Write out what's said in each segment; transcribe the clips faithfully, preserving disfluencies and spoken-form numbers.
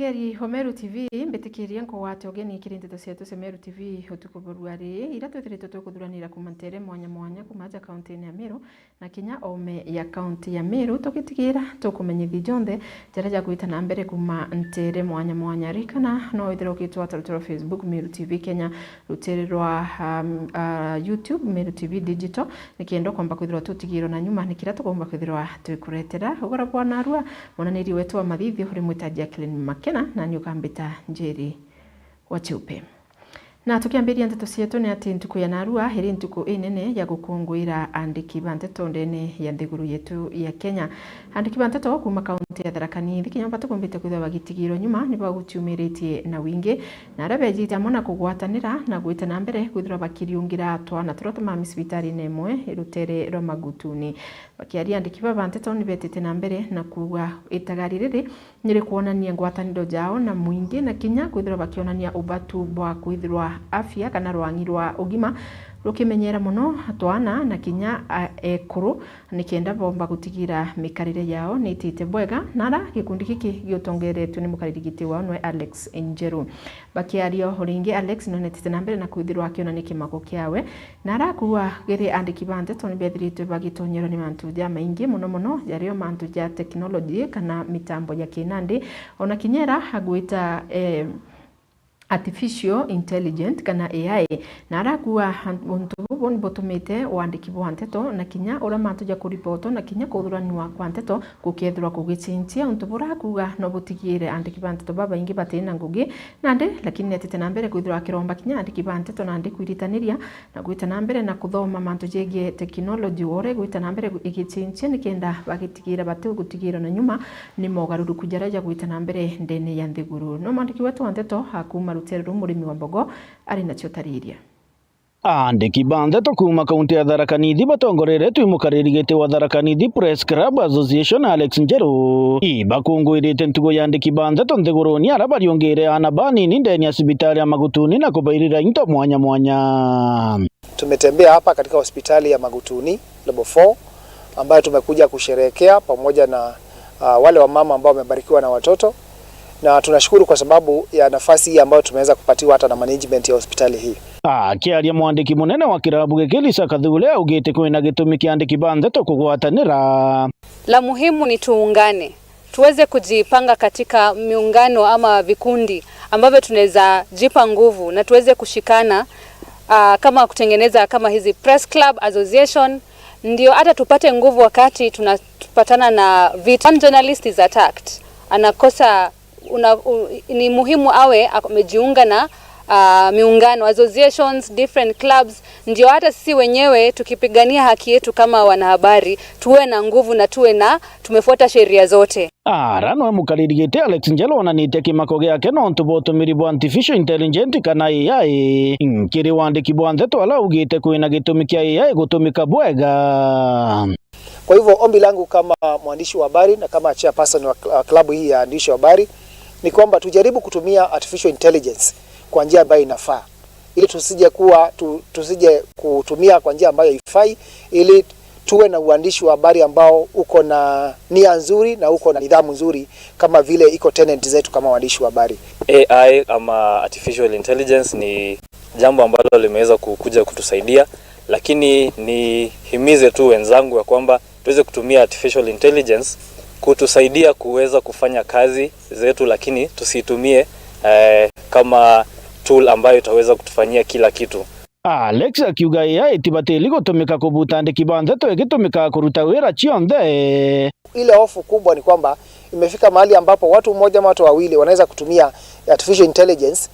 Mwikiri wa Meru T V, mbitikirie nkugwate ugeni kiri nteto cietu cia Meru T V utuku bwa rua ri, iria twithiritwe tukuthuranira kuuma ntere mwanya mwanya kuuma aja kaunti-ini ya Meru, na kinya oome ya kaunti ya Meru, tugitigira tukumenyithia jonthe jaria jagwita na mbere kuuma ntere mwanya mwanya. Ririkana, no withirwe ukitwata rutere rwa Facebook Meru T V Kenya, rutere rwa, um, uh, YouTube Meru T V Digital, nikenda ukomba kwithirwa tutigirwe na nyuma ni kiria tukomba kwithirwa twikuretera. Ugora bwa narua, mwonaniri wetu wa mathithio uri mwita Jacqueline Makena, nani ukambita Njeri wa Chiupe. Na tukiambiria nteto cietu, ni ati ntuku ya narua iri ntuku inene ya gukunguira andiki ba nteto ndene ya nthiguru yetu ya Kenya. Andiki ba nteto kuuma kaunti ya Tharaka Nithi kinya batukumbite kwithirwa bagitigirwa nyuma ni baguciumiritie na wingi, na aria bejite amwe na kugwatanira na gwita na mbere kwithirwa bakiriungira twana turia tumami cibitarine imwe rutere rwa Magutuni. Bakiaria, andiki baba ba nteto ni betite na mbere na kuuga itagari riri ni rikwonania ngwataniro jao na mwingi, na kinya kwithirwa bakionania ubatu bwa kwithirwa afya kana rwangi rwa ugima rukimenyera mono twana na kinya a-, ekuru, nikenda bomba gutigira mikarire yao ni itite bwega, na ara gikundi giki giutongeretwe ni mukariri giti wao nwe Alex Njeru. Bakiaria o ringi, Alex nonetete na mbere na kwithirwa akionania kimako kiawe, na arakuua giri andiki ba nteto ni bethiritwe bagitonyorwa ni mantu jamaingi, mono mono jario mantu ja technology kana mitambo ya kinandi, ona kinya ira agwita, eh, artificial intelligent kana A I, na arakuua untu bubu ni butumite wandiki bwa nteto na kinya uria mantu ja kuripoto na kinya kuthuranua kwa nteto gukethirwa kugicenjia, untu buria akuuga no butigire andiki ba nteto babaingi batina ngugi nandi, lakini netite na mbere kwithirwa akiromba kinya andiki ba nteto nandi kwiritaniria na gwita na mbere na kuthoma mantu jegie technology, uria igwita na mbere igicenjia, nikenda bagitigira bati gutigirwa na nyuma ni mogaruruku jaria jagwita na mbere ndene ya nthiguru. No mwandiki wetu wa nteto akuuma rutere ruu Murimi wa Mbogo ari nacio tariria. Aandiki ba nteto kuuma kaunti ya Tharaka Nithi batongoreretwe i mukariri giti wa Tharaka Nithi Press Club Association, Alex Njeru, ibakunguirite ntugo ya aandiki ba nteto nthiguruni, aria bariungire aana banini ndene ya cibitari ya Magutuni na kubairira into mwanya mwanya. Tumetembea hapa katika hospitali ya Magutuni Level four, ambayo tumekuja kusherehekea pamoja na, ah, wale wamama ambao wamebarikiwa na watoto, na tunashukuru kwa sababu ya nafasi hii ambayo tumeweza kupatiwa hata na management ya hospitali hii. Akiaria, mwandiki munene wa kirabu giki Lisa Kathule augite kwina gitumi kia andiki ba nteto kugwatanira. La muhimu ni tuungane, tuweze kujipanga katika miungano ama vikundi ambavyo tunaweza jipa nguvu na tuweze kushikana, ah, kama kutengeneza kama hizi press club association, ndio hata tupate nguvu wakati tunapatana na vita. One journalist is attacked, anakosa una, u, ni muhimu awe amejiunga na, ah, miungano, associations, different clubs, ndio hata sisi wenyewe tukipigania haki yetu kama wanahabari tuwe na nguvu na tuwe na, tumefuata sheria zote. Ara nwe mukariri giti Alex Njeru onanitie kimako giake nontu bwa utumiri bwa artificial intelligent kana A I nkiri wandiki bwa nteto, ala augite kwina gitumi kia A I gutumika bwega. Kwa hivyo, ombi langu kama mwandishi wa habari na kama chairperson wa kl-, wa klabu hii ya waandishi wa habari ni kwamba tujaribu kutumia artificial intelligence kwa njia ambayo inafaa, ili tusije kuwa, tu-, tusije kutumia kwa njia ambayo haifai, ili tuwe na uandishi wa habari ambao uko na nia nzuri na uko na nidhamu nzuri kama vile iko tenet zetu kama waandishi wa habari. A I ama artificial intelligence ni jambo ambalo limeweza kukuja kutusaidia, lakini nihimize tu wenzangu ya kwamba tuweze kutumia artificial intelligence kutusaidia kuweza kufanya kazi zetu, lakini tusiitumie, eh, kama tool ambayo itaweza kutufanyia kila kitu. Alex akiuga A I itibatiri gutumika kubuta andiki ba nteto, igitumika kuruta wira cionthe. Ile hofu kubwa ni kwamba imefika mahali ambapo watu mmoja ama watu wawili wanaweza kutumia artificial intelligence,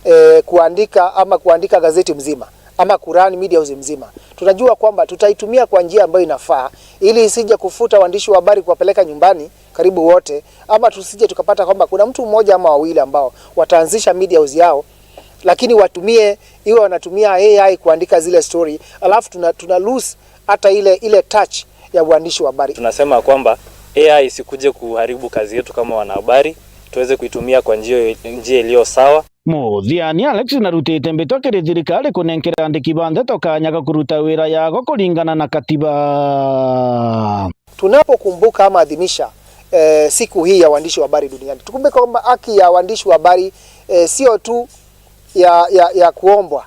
eh, kuandika ama kuandika gazeti mzima ama kurun media house mzima. Tunajua kwamba tutaitumia kwa njia ambayo inafaa ili isije kufuta waandishi wa habari kuwapeleka nyumbani karibu wote, ama tusije tukapata kwamba kuna mtu mmoja ama wawili ambao wataanzisha media house yao, lakini watumie, iwe wanatumia A I kuandika zile story, alafu tuna, tuna lose hata ile, ile touch ya uandishi wa habari. Tunasema kwamba A I isikuje kuharibu kazi yetu kama wanahabari, tuweze kuitumia kwa njia, njia iliyo sawa. Muthiani, Alex narutite mbitwa kiri thirikari kunenkera andiki ba nteto kanya ga kuruta wira yago kuringana na katiba. Tunapokumbuka ama adhimisha eh, siku hii ya waandishi wa habari duniani. Tukumbuke kwamba haki ya waandishi wa habari, eh, sio tu ya, ya, ya kuombwa,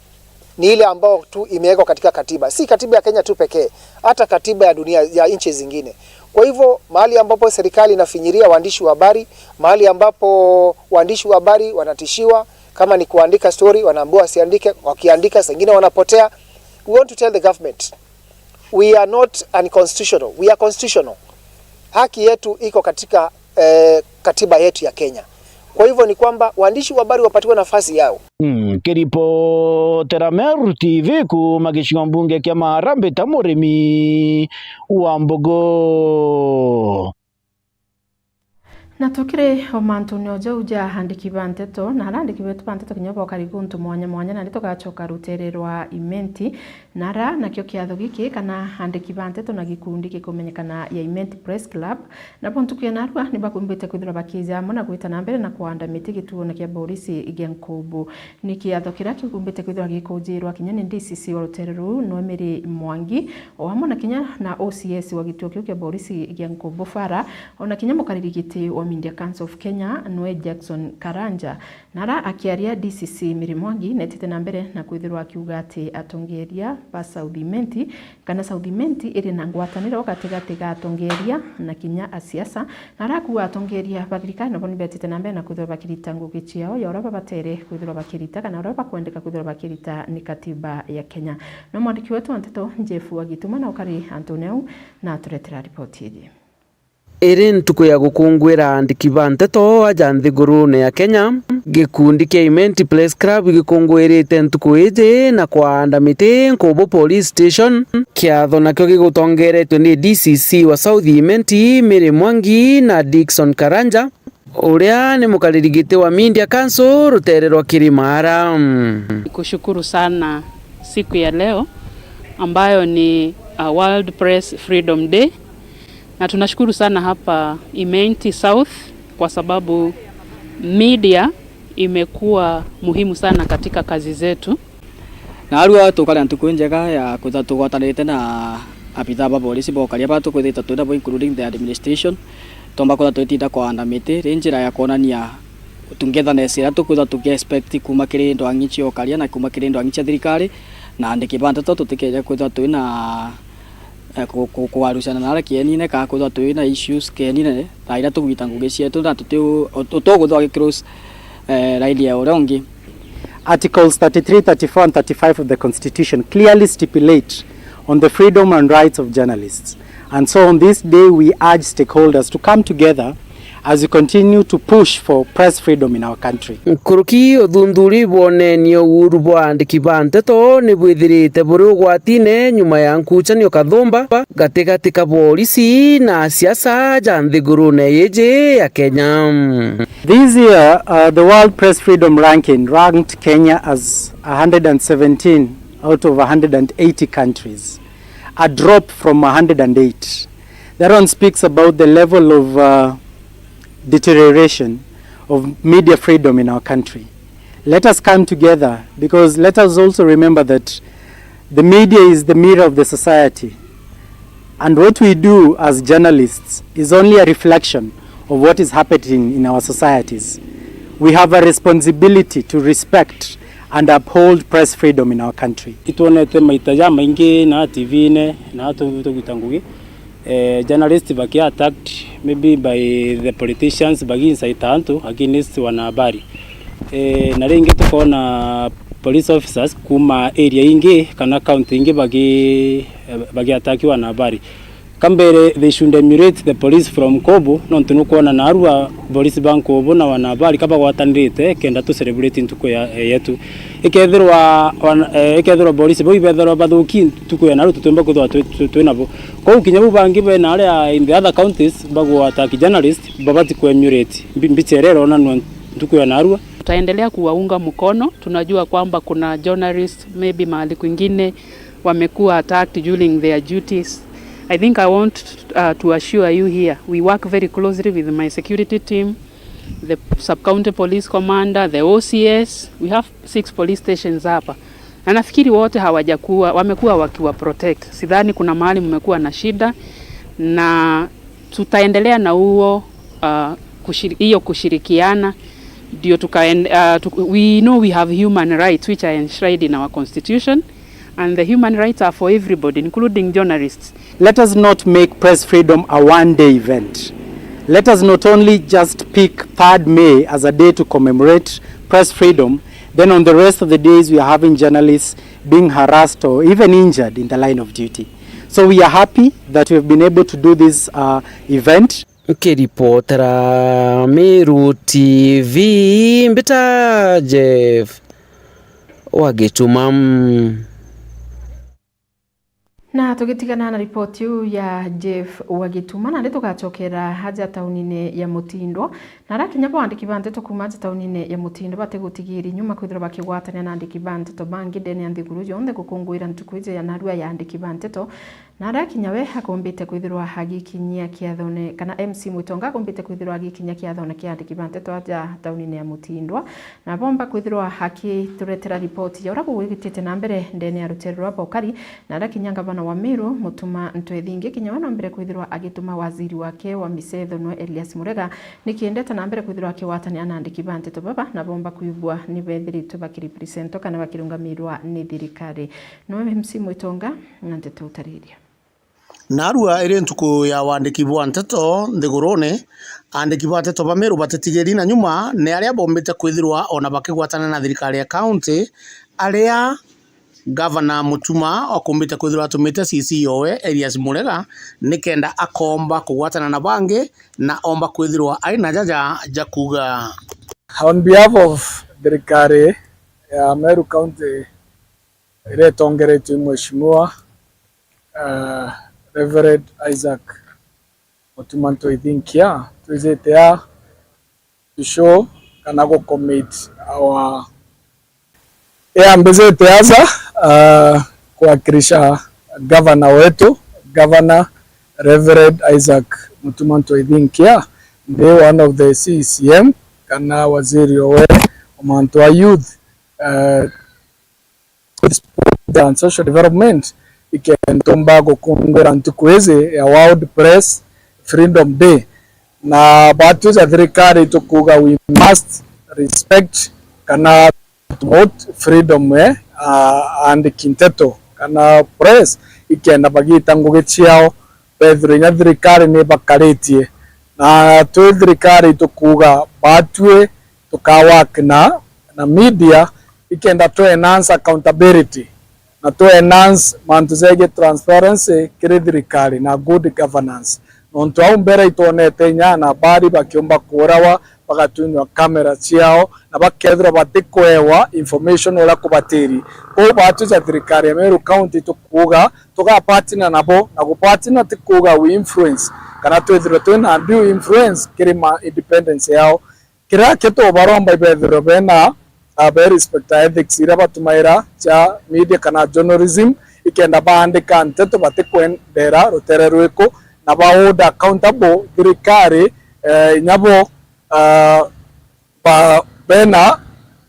ni ile ambayo tu imewekwa katika katiba. Si katiba ya Kenya tu pekee, hata katiba ya dunia, ya nchi zingine. Kwa hivyo, mahali ambapo serikali inafinyiria waandishi wa habari, mahali ambapo waandishi wa habari wanatishiwa, kama ni kuandika story, wanaambiwa wasiandike, wakiandika, saa ingine wanapotea. We want to tell the government, we are not unconstitutional, we are constitutional. Haki yetu iko katika, eh, katiba yetu ya Kenya. Kwa hivyo ni kwamba waandishi wa habari wapatiwe nafasi yao. Mm, kiripotera Meru T V kuuma gicigo mbunge kia Maara, mbita Murimi wa Mbogo. Na tukiri o mantune o jau ja aandiki ba nteto, na aria aandiki betu ba nteto kinya bokari guntu mwanya mwanya, nandi tugacoka rutere rwa Imenti, na ara nakio kiatho giki kana aandiki ba nteto na gikundi gikumenyekana ya Imenti Press Club, nabo ntuku ya narua ni bakumbite kwithirwa bakija amwe na gwita na mbere na kwanda miti gituone kia borisi gia Nkubu. Ni kiatho kiria kiumbite kwithirwa gikujirwa kinya ni D C C wa rutere ruu, Nwemiri Mwangi, o amwe na kinya na O C S wa gituo kiu kia borisi gia Nkubu Fara, o na kinya mukariri giti wa Media Council of Kenya, nwe Jackson Karanja. Na ara akiaria, D C C Mary Mwangi netite na mbere na kwithirwa akiuga ati atongeria ba South Imenti kana South Imenti iri na ngwataniro gatigati ga atongeria na kinya asiasa, na arakua atongeria ba thirikari nabo nibetite na mbere na kwithirwa bakirita ngugi ciao ya uria babatere kwithirwa bakirita kana uria bakwendeka kwithirwa bakirita ni katiba ya Kenya. No mwandiki wetu wa nteto Jeff Wagituma na ukari antune au na aturetera ripoti iji. Iri ntuku ya gukunguira aandiki ba nteto aja nthigurune ya Kenya. Gikundi kia Imenti Press Club gikunguirite ntuku iji na kwaanda miti Nkubu Police Station. Kiatho nakio gigutongeretwe ni D C C wa South Imenti, Mary Mwangi na Dickson Karanja, uria ni mukariri giti wa Media Council rutere rwa Kirimara. Kushukuru sana siku ya leo ambayo ni, uh, World Press Freedom Day. Na tunashukuru sana hapa Imenti South kwa sababu media imekuwa muhimu sana katika kazi zetu. Narua tukari na ntuku njega ya kwithirwa tugwatanirite na abithaa ba borisi ba ukaria baria tukwithirite twina bo, including the administration. Twomba kwithirwa twitinda kwaanda miti ri njira ya kwonania togetherness iria tukwithirwa tuki expect kuuma kiri ndwang'i cia ukaria na kuuma kiri ndwang'i cia thirikari, na aandiki ba nteto tutikeeja kwithirwa twina eh, ku-, ku-, kugarucana na aria kienine, kana kwithirwa twina issues kienine, thaa iria tugwita ngugi cietu, na tuti u-, ut-, utuguthwa gi cross, eh, line ya uria ungi. Articles thirty-three, thirty-four and thirty-five of the Constitution clearly stipulate on the freedom and rights of journalists. And so on this day, we urge stakeholders to come together as we continue to push for press freedom in our country. Nkuruki, uthunthuri bwonenie uuru bwa aandiki ba nteto ni bwithirite buri ugwatine nyuma ya nkuchanio kathumba gatigati ka borisi na asiasa ja nthigurune yiji ya Kenya. This year, uh, the World Press Freedom Ranking ranked Kenya as a hundred and seventeen out of a hundred and eighty countries, a drop from a hundred and eight. That one speaks about the level of, uh, deterioration of media freedom in our country. Let us come together, because let us also remember that the media is the mirror of the society. And what we do as journalists is only a reflection of what is happening in our societies. We have a responsibility to respect and uphold press freedom in our country. Itwonete maita jamaingi na T V-ine na tu-, tugita ngugi, eh, journalist baki attacked maybe by the politicians, bagi incite antu against wanahabari. Eh, na ringi tukona police officers kuma area ingi kana county ingi bagi, eh, bagi attack wanahabari. Kambere, they should emulate the police from Nkubu, nontu nukwona narua police ba Nkubu na wanahabari ka bagwatanirite kenda tu celebrate ntuku ya, eh, yetu. Ikethirwa wana-, eh, ikethirwa police bau ibethirwa bathuki ntuku ya narua, tutiumba kwithirwa twi, twi, twi nabo. Kwou kinya bau bangi bena aria in the other counties bagwa attack journalist, babati ku emulate mbi-, mbicha iria ironanwa ntuku ya narua. Tutaendelea kuwaunga mkono. Tunajua kwamba kuna journalist maybe mahali kwingine wamekuwa attacked during their duties. I think I want, uh, to assure you here, we work very closely with my security team, the sub-county police commander, the O C S. We have six police stations hapa. Na nafikiri wote hawajakuwa, wamekuwa wakiwa protect. Sidhani kuna mahali mmekuwa na shida, na tutaendelea na huo uh, kushiri-, hiyo kushirikiana ndio tukaen-, uh, tu-, we know we have human rights which are enshrined in our constitution, and the human rights are for everybody, including journalists. Let us not make press freedom a one-day event. Let us not only just pick third May as a day to commemorate press freedom, then on the rest of the days we are having journalists being harassed or even injured in the line of duty. So we are happy that we have been able to do this, uh, event. Nkiripotera Meru T V, mbita Jeff Wagituma. Na tugitigana na ripoti iu ya Jeff Wagituma, nandi tugacokera aja taunine ya Mutindwa. Na aria kinya bo aandiki ba nteto kuuma aja taunine ya Mutindwa batigutigiiri nyuma kwithirwa bakigwatania na aandiki ba nteto bangi ndene ya nthiguru yonthe gukunguira ntuku iji ya narua ya aandiki ba nteto. Na aria kinya we akombite kwithirwa agikinyia kiathone, kana M C Mwitonga akombite kwithirwa agikinyia kiathone kia aandiki ba nteto aja taunine ya Mutindwa, na bomba kwithirwa akituretera ripoti ya uria gugwitite na mbere ndene ya rutere rwa Bokari, na aria kinya ngavana wa Meru, Mutuma Ntwethingi, kinya we na mbere kwithirwa agituma waziri wake wa micetho nwe Elias Murega, nikiendete na mbere kwithirwa akigwatania na aandiki ba nteto baba, na bomba kwigua ni bethiritwe bakirepresentwa kana bakirungamirwa ni thirikari. Nwe M C Mwitonga, na nteto utariria. Narua iri ntuku ya wandiki bwa nteto nthigurune, andiki ba nteto ba Meru batitigiri na nyuma ni aria bombite kwithirwa ona bakigwatana na thirikari ya county, aria Gavana Mutuma okumbite kwithirwa atumite C C owe Elias Murega nikenda akomba kugwatana na bangi na omba kwithirwa ari na jaja ja kuuga. On behalf of thirikari ya Meru County iria itongeretio i Mheshimiwa, uh, Reverend Isaac Mutuma Ntwethinkia, twizite aa to show kana gu commit our, yeah, mbizite aja, uh, kuwakilisha governor wetu, Governor Reverend Isaac Mutuma Ntwethinkia, ndi one of the C C M kana waziri owe wa mantu a youth, uh, Sport and Social Development, ikenda tumba gukungwira ntuku iji ya World Press Freedom Day. Na batwi ja thirikari tukuuga we must respect kana promote freedom, eh, a-, aandiki nteto kana press, ikenda bagita ngugi ciao, bethirwe inya thirikari ni bakaritie. Na twi thirikari tukuuga batwi tuka work na, na media, ikenda tu enhance accountability na tu enhance mantu jegie transparency kiri thirikari na good governance. Nontu au mbere itwonete inya anabari bakiumba kuurawa, bagatwinywa camera ciao, na bakethirwa batikwewa information uria kubatiri. Kwou batwi ja thirikari ya Meru County tukuuga tugapartner nabo, na gupartner ti kuuga we influence kana twithirwe twina undue influence kiri ma independence yao. Kiria kitubaromba ibethirwe bena, uh, be respect ethics iria batumaira cia media kana journalism, ikenda baandika nteto batikwendera rutere rwiku, na ba hold accountable thirikari, eh, inya bo, uh, ba, bena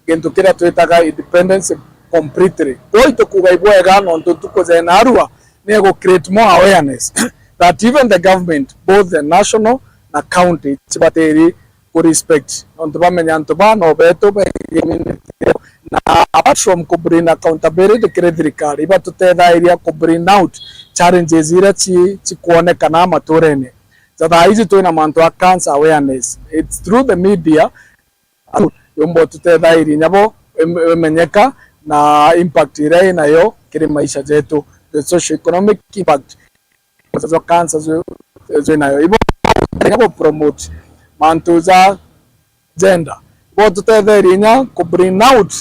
gintu kiria twitaga independence completely. Kwou itukuuga ibwega nontu ntuku ja narua ni igu create more awareness that even the government, both the national na county, cibatiri ku respect, nontu bamenya antu baa no betu, begie community yao. Na apart from ku bring accountability kiri thirikari, ibatutethairia ku bring out challenges iria ci-, cikwonekana maturene. Ja thaa iji twina mantu a cancer awareness. It's through the media, yumba ututethairia inya bo im-, imenyeka na impact iria inayo kiri maisha jetu, the socio economic impact jwa cancer jwi-, jwinayo. Ibo inya bo promote mantu ja gender. Ibo tutetherie inya ku bring out,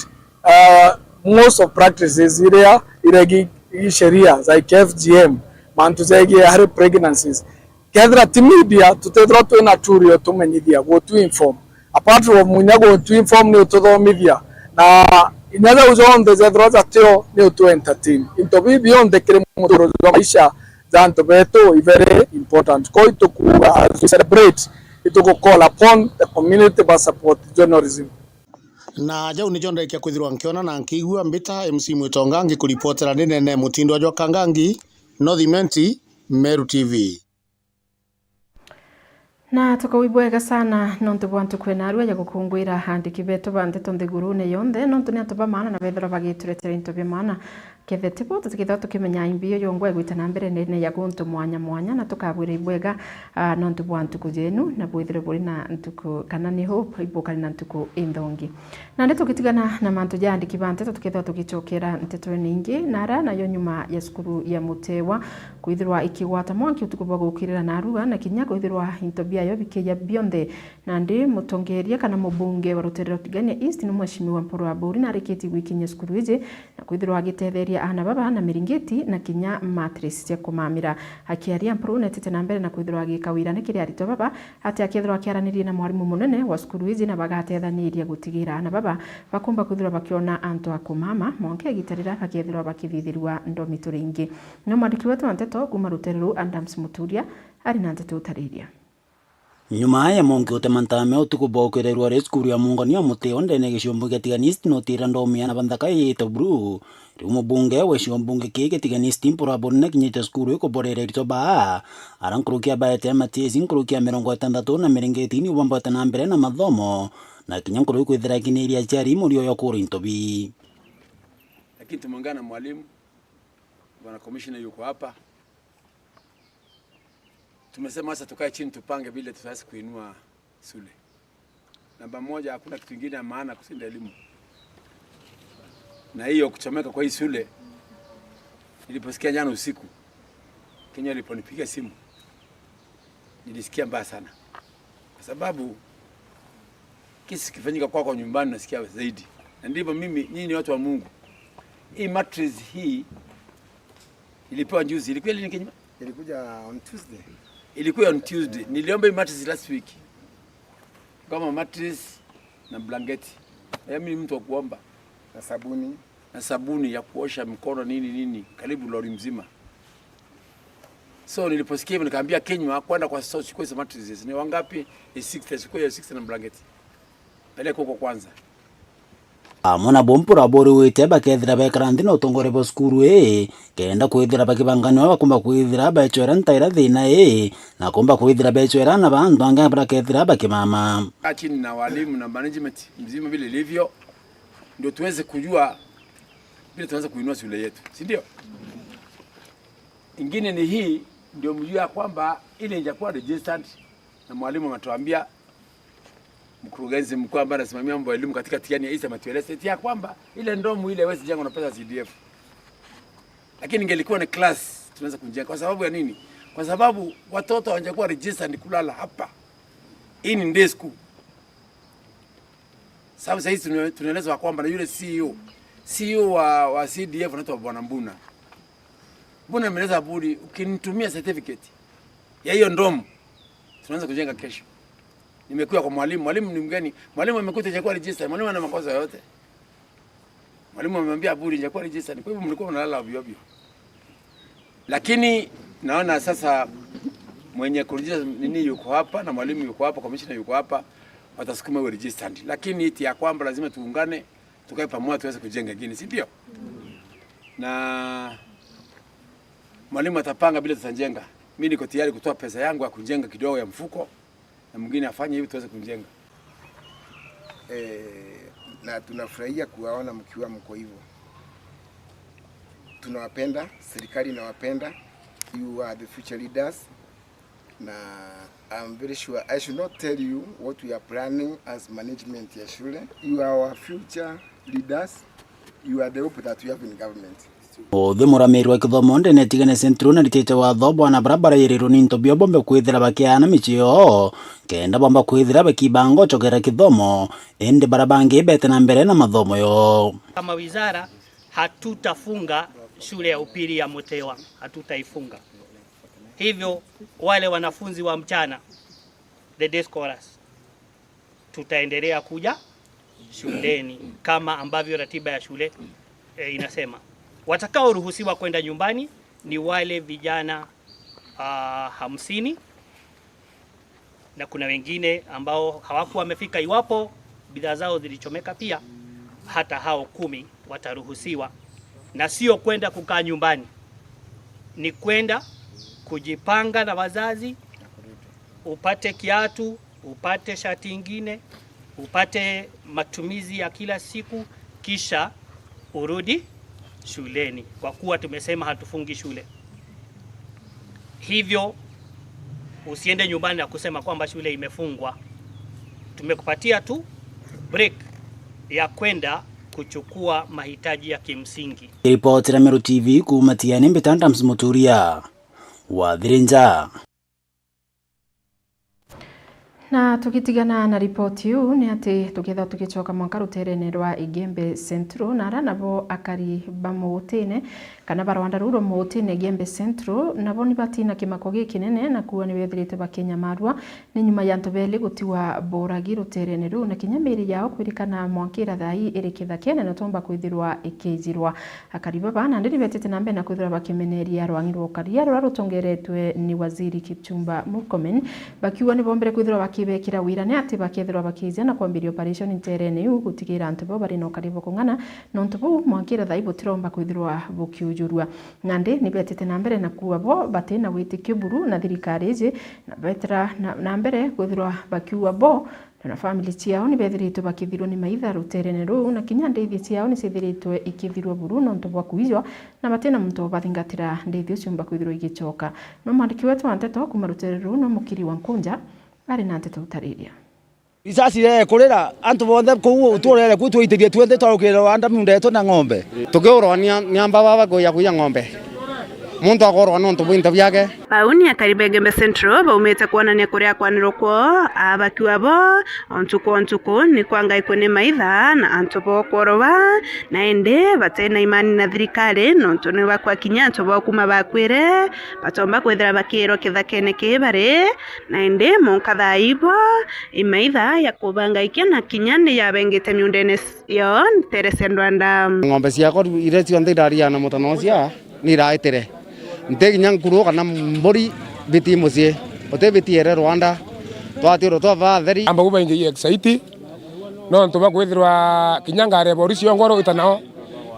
uh, most of practices iria iregi i sheria, like F G M, mantu jegie early pregnancies. Kethira ti media, tutethirwa twina tool yo tumenyithia, gutu inform. Apart from inya gutu inform, ni ututhomithia. Na inya jau jonthe jethirwa jatio, ni utu entertain. Into bibi bionthe kiri muturo jwa maisha ja antu betu i very important. Kwou itukuuga, as we celebrate, ituku call upon the community ba support journalism. Na jau nijo ndaikia kwithirwa nkiona na nkiigua. Mbita M C Mwitonga, ngikuripotera ndi nene mutindwa jwa Kangangi, North Imenti, Meru T V. Na tukawi bwega sana nontu bwa ntuku ya narua ya gukungwira aandiki betu ba nteto nthigurune yonthe, nontu ni antu ba maana na bethirwa bagituretera into bia maana. Kethe tibo, tutikethirwa tukimenya imbi iyo yongwa igwita na mbere ndene ya guntu mwanya mwanya, na tukabwira ibwega, ah, nontu bwa ntuku yenu, na bwithirwe buri na ntuku, kana ni hope ibukari na ntuku inthongi. Nandi tugitigana na mantu ja aandiki ba nteto, tukethirwa tugicokera nteto ningi, na ara nayo nyuma ya cukuru ya Mutewa kwithirwa ikigwata mwanki utuku bwa gukirira narua, na kinya kwithirwa into biayo bikiya bionthe. Nandi mutongeria kana mubunge wa rutere rwa Tigania East ni Mheshimiwa Mpuru Aburi narikitie gwikinyia cukuru iji, na kwithirwa agitetheria aana baba na miringiti na kinya mattress cia kumamira. Akiaria, Mpuru netite na mbere na kwithirwa agika wirane kiri aritwa baba, ati akethirwa akiaranirie na mwarimu munene wa cukuru iji na bagatethaniria gutigira aana baba bakumba kwithirwa bakiona antu a kumama, mwanka igita riria bakethirwa bakithithirua ndomituri ingi. No mwandiki wetu wa nteto kuuma rutere ruu, Adams Muturia, ari na nteto utariria. Nyuma ya mwanki utema ntame utuku bwa ukirirwa ri cukuru ya Muungano ya Mutewa ndene ya gicigo mbunge gia Tigania East, notira ndomi ya na banthaka yiyite buru. Riu mubunge wa gicigo mbunge kii gia Tigania East, Mpuru Aburi nakinyite cukuru ikuborera aritwa baa, ara nkuruki ya baete ya matiesi nkuruki ya mirongo itantatu na miringiti ni ubambate na mbere na mathomo, na kinya nkuruki kwithira akiniria aciari murio ya kura into bi. Lakini tumeongea na mwalimu, bwana commissioner yuko hapa. Tumesema sasa tukae chini tupange vile tutaweza kuinua shule. Namba moja, hakuna kitu kingine ya maana kushinda elimu. Na hiyo kuchomeka kwa hii shule, niliposikia jana usiku, Kenya aliponipigia simu, nilisikia mbaya sana. Kwa sababu kesi kifanyika kwako nyumbani, nasikia zaidi. Na ndivyo mimi, nyinyi ni watu wa Mungu. Hii mattress hii nilipewa juzi, ilikuwa lini Kenya? Ilikuja on Tuesday. Ilikuwa on Tuesday. Niliomba hii mattress last week. Kama mattress na blanketi. Na mimi ni mtu wa kuomba. Na sabuni. Na sabuni ya kuosha mikono, nini, nini. Karibu lori mzima. So niliposikia hivyo nikaambia Kenywa kwenda kwa store, chukua hizo mattresses. Ni wangapi? Ni sixty, chukua hiyo sixty na blanketi. Peleka huko kwanza. Amwe nabo Mpuru Aburi wite bakethira bekara nthi na utongoria bwa cukuru ii, kenda kwithira bakibangania uria bakumba kwithira becwera ntaira thina ii, na kumba kwithira becwera aana ba antu angi baria bakethira bakimama. Kaa chini na walimu na management mzima vile ilivyo, ndio tuweze kujua vile tunaweza kuinua shule yetu, si ndio? Ingine ni hii, ndio mjue ya kwamba ile haijakuwa registered, na mwalimu ametuambia, mkurugenzi mkuu ambaye anasimamia mambo ya elimu katika Tigania East ametueleza eti ya kwamba ile ndomu ile haiwezi jengwa na pesa ya C D F. Lakini ingelikuwa ni class, tunaweza kujenga. Kwa sababu ya nini? Kwa sababu watoto hawajakuwa registered kulala hapa. Hii ni day school. Sababu sasa hizi tuna-, tunaelezwa kwamba na yule C E O, C E O wa, wa C D F anaitwa Bwana Mbuna. Mbuna ameeleza Aburi, ukinitumia certificate ya hiyo ndomu, tunaanza kujenga kesho. Nimekuja kwa mwalimu, mwalimu ni mgeni, mwalimu amekuta haijakuwa register, mwalimu ana makosa yote. Mwalimu amemwambia Aburi, haijakuwa register, kwa hivyo mlikuwa mnalala ovyo ovyo. Lakini naona sasa mwenye kuregister nini yuko hapa na mwalimu yuko hapa, commissioner yuko hapa, watasukuma iwe registered. Lakini iti ya kwamba lazima tuungane, tukae pamoja tuweze kujenga ingine, si ndio? Na mwalimu atapanga vile tutajenga. Mimi niko tayari kutoa pesa yangu ya kujenga kidogo ya mfuko, na mwingine afanye hivi tuweze kujenga. Eh, na tunafurahia kuwaona mkiwa mko hivyo. Tunawapenda, serikali inawapenda. You are the future leaders. Na I'm very sure I should not tell you what we are planning as management ya shule. You are our future leaders. You are the hope that we have in government. Uthi muramiri wa kithomo ndene Tigania Central naritite watho bwana baria barairirwe ni into bio bombe kwithira bakiaana micii yoo, kenda bomba kwithira bakibanga gucokera kithomo, indi baria bangi bete na mbere na mathomo yoo. Kama wizara, hatutafunga shule ya upili ya Mutewa, hatutaifunga. Hivyo wale wanafunzi wa mchana, the day scholars, tutaendelea kuja shuleni kama ambavyo ratiba ya shule, eh, inasema. Watakaoruhusiwa kwenda nyumbani ni wale vijana, ah, hamsini, na kuna wengine ambao hawakuwa wamefika. Iwapo bidhaa zao zilichomeka pia, hata hao kumi wataruhusiwa, na sio kwenda kukaa nyumbani, ni kwenda kujipanga na wazazi upate kiatu, upate shati ingine, upate matumizi ya kila siku, kisha urudi shuleni, kwa kuwa tumesema hatufungi shule. Hivyo usiende nyumbani na kusema kwamba shule imefungwa. Tumekupatia tu break ya kwenda kuchukua mahitaji ya kimsingi. Ripoti ya Meru T V kuuma Tiani, mbita Adams Muturia wa Thirinja. Na tugitigana na ripoti iu, ni ati tukethirwa tugicoka mwanka ruterene rwa Igembe Central, na ara nabo akari ba Mugutine kana ba rwanda ruu rwa Mugutine Igembe Central, nabo ni batina kimako gikinene na kuuga ni bethirite bakinyamarua ni nyuma ya antu beli gutigwa boragi ruterene ruu, na kinya miiri yao kwirikana mwankira thaa ii iri kithakene na tomba kwithirwa ikijirwa. Akari baba nandi ni betite na mbere na kwithirwa bakimeneria rwang'i rwa ukaria ruria rutongeretwe ni Waziri Kipchumba Murkomen, bakiuga ni bombere kwithirwa bakibekira wira ni ati bakethirwa bakija na kwambiria operation nterene iu gutigira antu bau bari na ukaria bwa kung'ana, nontu buu mwankira thaa ii butiromba kwithirwa bukiujurua. Nandi ni betite na mbere na kuuga bo bati na witikio buru na thirikari iji, na betira na, na mbere kwithirwa bakiuga bo na family ciao ni bethiritwe bakithirwa ni maitha ruterene ruu, na kinya ndithia ciao ni ciithiritwe ikithirwa buru nontu bwa kuijwa, na bati na muntu ubathingatira ndithia uciumba kwithirwa igicoka. No mwandiki wetu wa nteto kuuma rutere ruu no Mukiri wa Nkunja ari na nteto utariria. Risasi iria ikurira, antu bonthe kuu uturere kuu twaitirie tuonthe twarukirira rwanda miunda yetu na ng'ombe. Tukiurwa ni a-, ni amba baba kuya kuiya ng'ombe. Muntu akorwa nontu bwa into biake. Bau ni akari ba Igembe Central baumite kwonania kuria kwanirwo kwoo, aa bakiuga bo, o ntuku o ntuku ni kwangaikwe ni maitha na antu boo kworoba, na indi bati na imani na thirikari, nontu ni bakwa kinya antu boo kuma bakwire, batomba kwithira bakiirwa kithakene kii bari, na indi munka thaa ibo, imaitha ya kubangaikia na kinya ni yabengite miundene s-, yo ntere cia ndwanda. Ng'ombe ciakwa iria cionthe iraria na mutano ucia, ni iraitire. Nti kinya nkuru kana mburi biti mucii, uti biti ere rwanda, twatwirwa twa batheri. Amba kubaingi excite, nontu bwa kwithirwa kinya ngari ya borisi yongwa rugita nao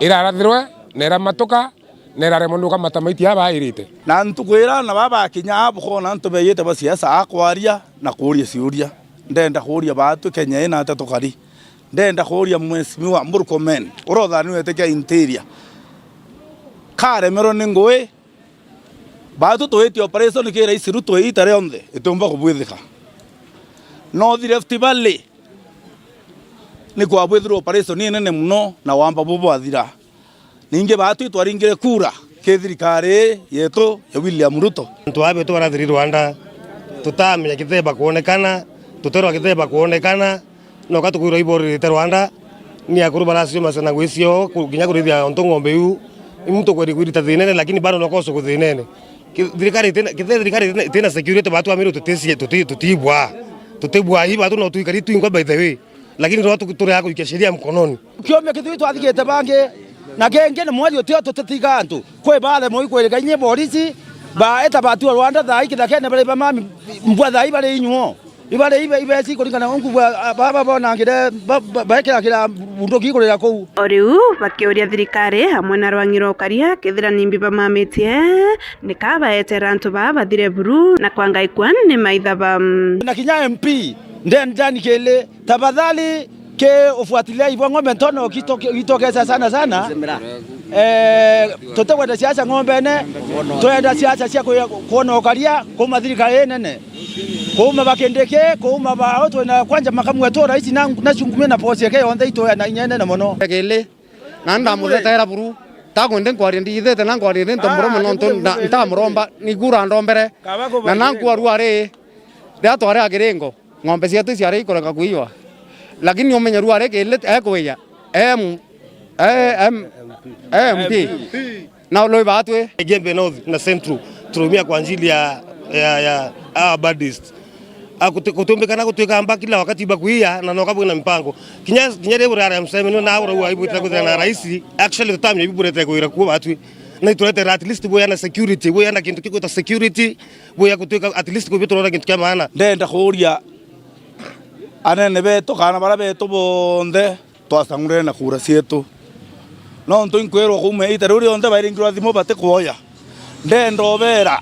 irarathirwe na iramatuka, na iraremwa ni gukamata maiti aa bairite. Na ntuku iria na baba bakinya aa bukoona antu beeyite ba siasa akwaria na kuuria ciuria. Ndenda kuuria baatwi Kenya ii na atia tukari? Ndenda kuuria Mheshimiwa Murkomen, uria uthanirwe giti kia interior, karemerwe ni ngui? Baatwi twitie operation ki Rais Ruto iita rionthe, itiumba kubwithika. North Rift Valley ni kwabwithirwe operation inene mono na wamba bubwathira. Ningi baatwi twaringire kura ki thirikari ii yetu ya William Ruto. Antu aa betu barathiri rwanda, tutamenya kitheba kwonekana, tuterwa kitheba kwonekana, noka tukwirwa iboririte rwanda, ni akuru baracioma ciana ngui ciao, ku-, kinya kurithia ontu ng'ombe iu, i muntu kweri kwirita thinene, lakini bado nokoso kuthinene. Ki-, thirikari itina, kithe thirikari itina, itina security, batu amirwo tuticie, tuti-, tutibwa. Tutibwa, i batu no twikari twingwa by the way. Lakini rwa tu-, turi a guikia sheria mkononi. Kiumia kithui twathigite bangi, na kingi ni mweri utio tutitiga antu. Kwi baathe moi kwirika inye borisi, baeta batua rwanda thaa ii kithakene bari ba mami, mbwa thaa ii bari inyuo. Ibari ibe, ibeci kuringana na unku bwa, a, baba bonangire, ba, ba, baekira kira bunduki kurira kuu. O riu, bakiuria thirikari amwe na rwang'i rwa ukaria, kethira nimbi bamamitie, ni ka baetera antu baa bathire buru na kwangaikwa ni maitha ba. Na kinya M P, Nde-, Ndani Kili, tafadhali, ki ufuatiliaji bwa ng'ombe ntono gito-, gitokeza sana sana. Eh, tutikwenda siasa ng'ombene, twenda siasa cia kwi-, kwona ukaria kuuma thirikari inene. Kuuma ba Kindiki, kuuma ba utwe na kwanja makamu wetu rais na, na cungumia na bosi yake yonthe itwe na inya inene mono. Kili, na ndamutheteera buru, takwende nkwaria ndithete na nkwaria nto murume nontu nda-, ntamuromba, nikura ndombere. Na nankwarua ri, riria twari a kiringo, ng'ombe cietu ciari ikureka kuiywa. Lakini umenye rua ri Kili ekwiya, M, eh, M, M P. Na uloi batwi. Igembe North na Central, turumia kwa ajili ya, ya, ya, hawa bandits. A, kuti-, kutumbikana gutwika amba kila wakati bakuia na noka bwina mipango. Kinya, kinya ri burara mseme no na ura ua ibwitira kuthira na rais, actually tutamya ibi burete kwira kuo batwi. Na ituretera at least buyana security, buyana kintu kigwita security, buya gutwika at least kubi turona kintu kia maana. Ndenda kuuria anene betu kana bara betu bonthe, twacang'urire na kura cietu. Nontu inkwirwa kuuma iita riu rionthe bairingirwa thimu batikwoya. Ndenda ubeera,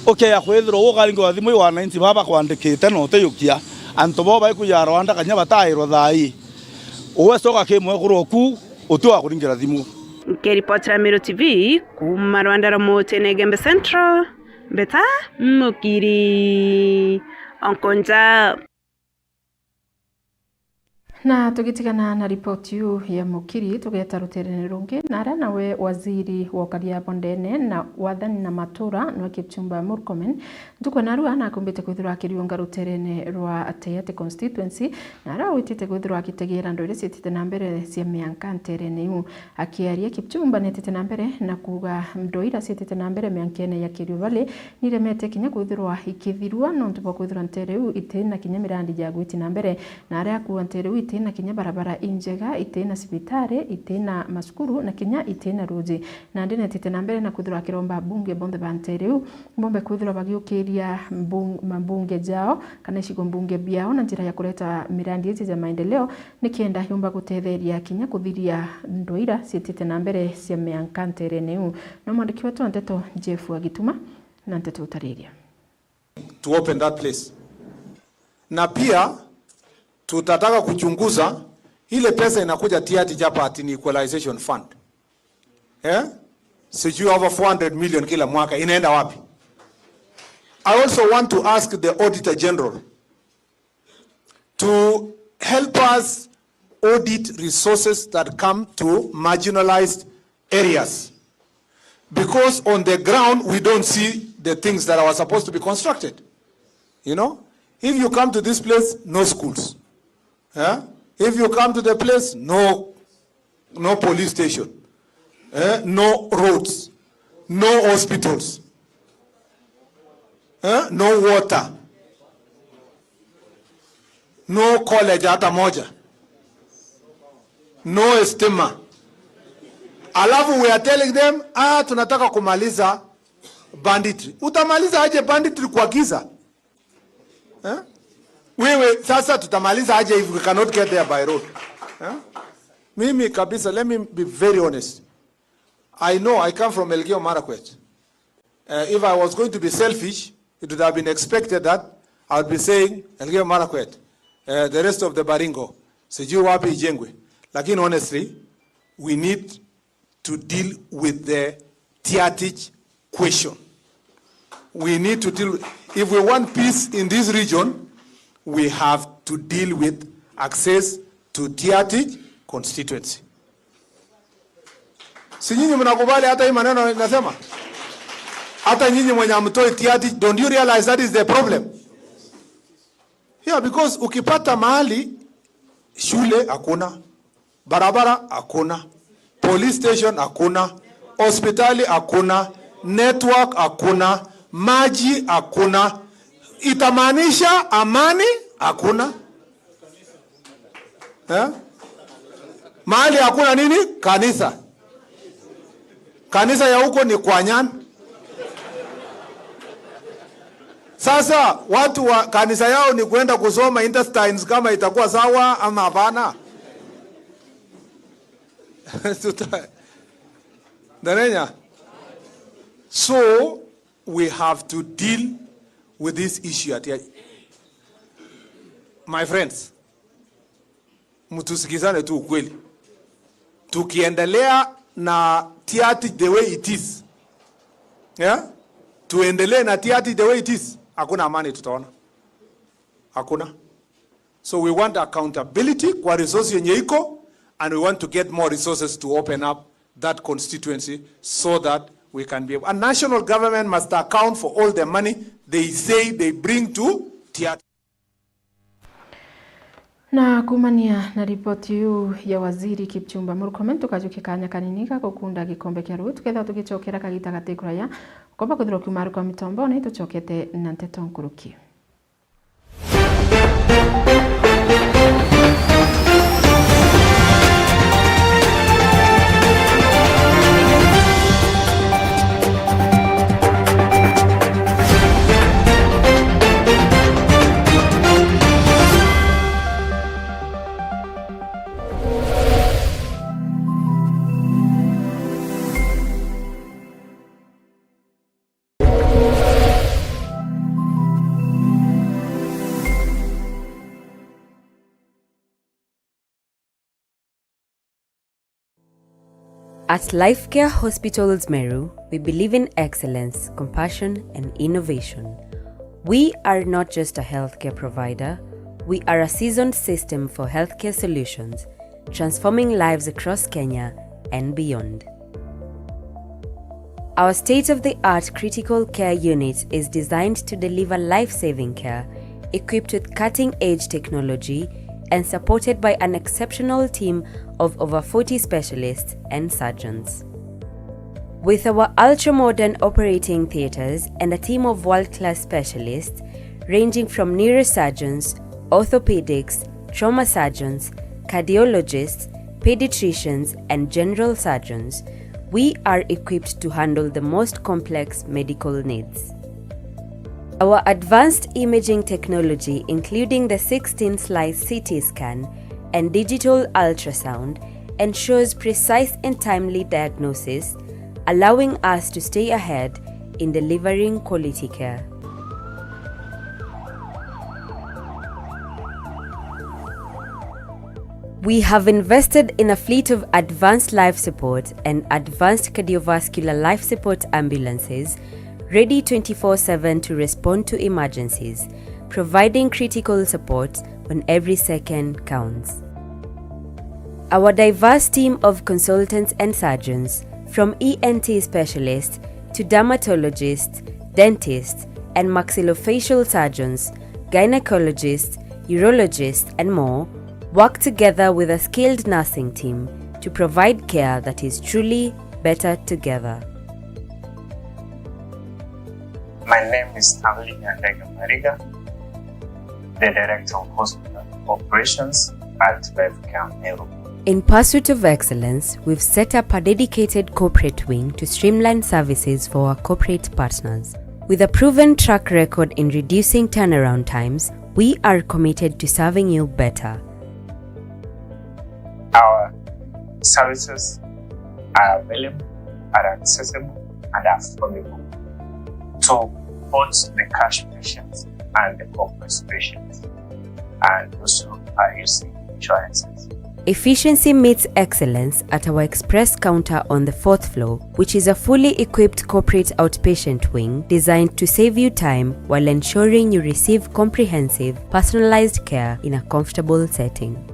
Ukeya kwithirwa ukaringirwa thimu i wananchi baba bakwandikite na utiyukia, antu bao baikuja Rwanda kanya batairwa thaa ii. Uwe coka ki mwekuru oku, uti wa kuringira thimu. Nkiripotera Meru T V kuuma Rwanda rwa Mutene Igembe Central, Mbeta Mukiri Onkonja. Na tugitigana na ripoti iu ya Mukiri, tugeeta ruteerene rungi, na aria nawe waziri wa ukaria bwa ndene na wathani na matura, nwe Kipchumba Murkomen, ntuku ya narua nakumbite kwithirwa akiriunga ruteerene rwa Tiaty constituency, na aria witite kwithirwa agitegeera ndwire ciitite na mbere cia mianka nteerene iu. Akiaria, Kipchumba neetite na mbere na kuuga ndwira ciitite na mbere miankene ya Kerio Valley niremete kinya kwithirwa ikithirua nontu bwa kwithirwa nteere iu iti na kinya mirandi ya gwiti na mbere, na aria akuuga nteere iu iti na kinya barabara injega, iti na cibitari, iti na macukuru na kinya iti na ruuji. Nandi neetite na mbere na kwithirwa akiromba abunge bonthe ba nteere iu bombe kwithirwa bagiukiria mbung-, mabunge jao kana icigo mbunge biao na njira ya kureta mirandi iji ya maendeleo, nikenda yumba gutetheria kinya kuthiria ndwira ciitite na mbere cia mianka nteerene iu. Na mwandiki wetu wa nteto Jeff Agituma na nteto utariria. To open that place. Na pia tutataka kuchunguza ile pesa inakuja Tiaty Chapati ni equalization fund. Eh? Sijui over four hundred million kila mwaka inaenda wapi? I also want to ask the Auditor General to help us audit resources that come to marginalized areas. Because on the ground, we don't see the things that are supposed to be constructed. You know, if you come to this place, no schools. Eh? If you come to the place, no, no police station. Eh? No roads. No hospitals. Eh? No water. No college hata moja. No stima. Alafu we are telling them, "Ah, tunataka kumaliza banditry." Utamaliza aje banditry kwa giza? Eh? Wewe sasa, tutamaliza aje if we cannot get there by road? Eh? Mimi kabisa, let me be very honest. I know I come from Elgeyo Marakwet. Uh, if I was going to be selfish, it would have been expected that I would be saying, "Elgeyo Marakwet, uh, the rest of the Baringo, sijui wapi ijengwe." Lakini honestly, we need to deal with the Tiatich question. We need to deal, if we want peace in this region, we have to deal with access to Tiatich constituency. Si nyinyi mnakubali hata hii maneno nasema? Hata nyinyi mwenye hamtoi Tiatich, don't you realize that is the problem? Yeah, because ukipata mahali, shule hakuna, barabara hakuna, police station hakuna, hospitali hakuna, network hakuna, maji hakuna, itamaanisha amani hakuna. Eh? Mahali hakuna nini? Kanisa. Kanisa ya huko ni Kwanyan. Sasa watu wa kanisa yao ni kwenda kusoma intestines kama itakuwa sawa ama hapana. Tuta-, Ndarenya? So we have to deal with this issue at, my friends, mtusikizane tu ukweli. Tukiendelea na Tiatich the way it is, yeah? Tuendelee na Tiatich the way it is, hakuna amani tutaona. Hakuna. So we want accountability kwa resource yenye iko, and we want to get more resources to open up that constituency so that we can be able, a national government must account for all the money they say they bring to Tiatich. Na kuumania na ripoti iu ya Waziri Kipchumba Murkomen, tukajukia kanya kanini ga gukunda gikombe kia ruu, tukethirwa tugicokera kagita gati kuraya. Ukomba kwithirwa ukiuma ari kwa mitombone, tucokete na nteto nkuruki. At Lifecare Hospitals Meru, we believe in excellence, compassion, and innovation. We are not just a healthcare provider, we are a seasoned system for healthcare solutions, transforming lives across Kenya and beyond. Our state-of-the-art critical care unit is designed to deliver life-saving care, equipped with cutting-edge technology and supported by an exceptional team of over forty specialists and surgeons. With our ultra-modern operating theatres and a team of world-class specialists, ranging from neurosurgeons, orthopedics, trauma surgeons, cardiologists, pediatricians, and general surgeons, we are equipped to handle the most complex medical needs. Our advanced imaging technology, including the sixteen slice C T scan and digital ultrasound, ensures precise and timely diagnosis, allowing us to stay ahead in delivering quality care. We have invested in a fleet of advanced life support and advanced cardiovascular life support ambulances, ready twenty-four seven to respond to emergencies, providing critical support when every second counts. Our diverse team of consultants and surgeons, from E N T specialists to dermatologists, dentists, and maxillofacial surgeons, gynecologists, urologists, and more, work together with a skilled nursing team to provide care that is truly better together. My name is Stanley Nyandaga Mariga, the Director of Hospital Operations at Lifecare Meru. In pursuit of excellence, we've set up a dedicated corporate wing to streamline services for our corporate partners. With a proven track record in reducing turnaround times, we are committed to serving you better. Our services are available, are accessible, and affordable to both the cash patients and the corporate patients, and also are using insurances. Efficiency meets excellence at our express counter on the fourth floor, which is a fully equipped corporate outpatient wing designed to save you time while ensuring you receive comprehensive, personalized care in a comfortable setting.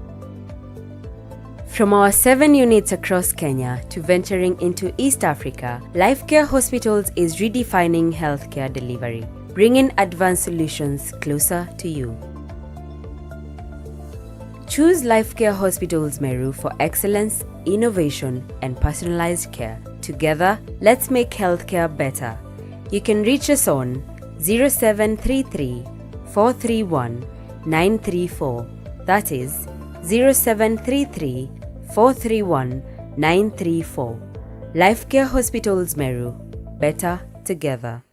From our seven units across Kenya to venturing into East Africa, Lifecare Hospitals is redefining healthcare delivery, bringing advanced solutions closer to you. Choose Lifecare Hospitals Meru for excellence, innovation, and personalized care. Together, let's make healthcare better. You can reach us on zero seven three three, four three one, nine three four. That is zero seven three three, four three one, nine three four. Lifecare Hospitals Meru. Better together.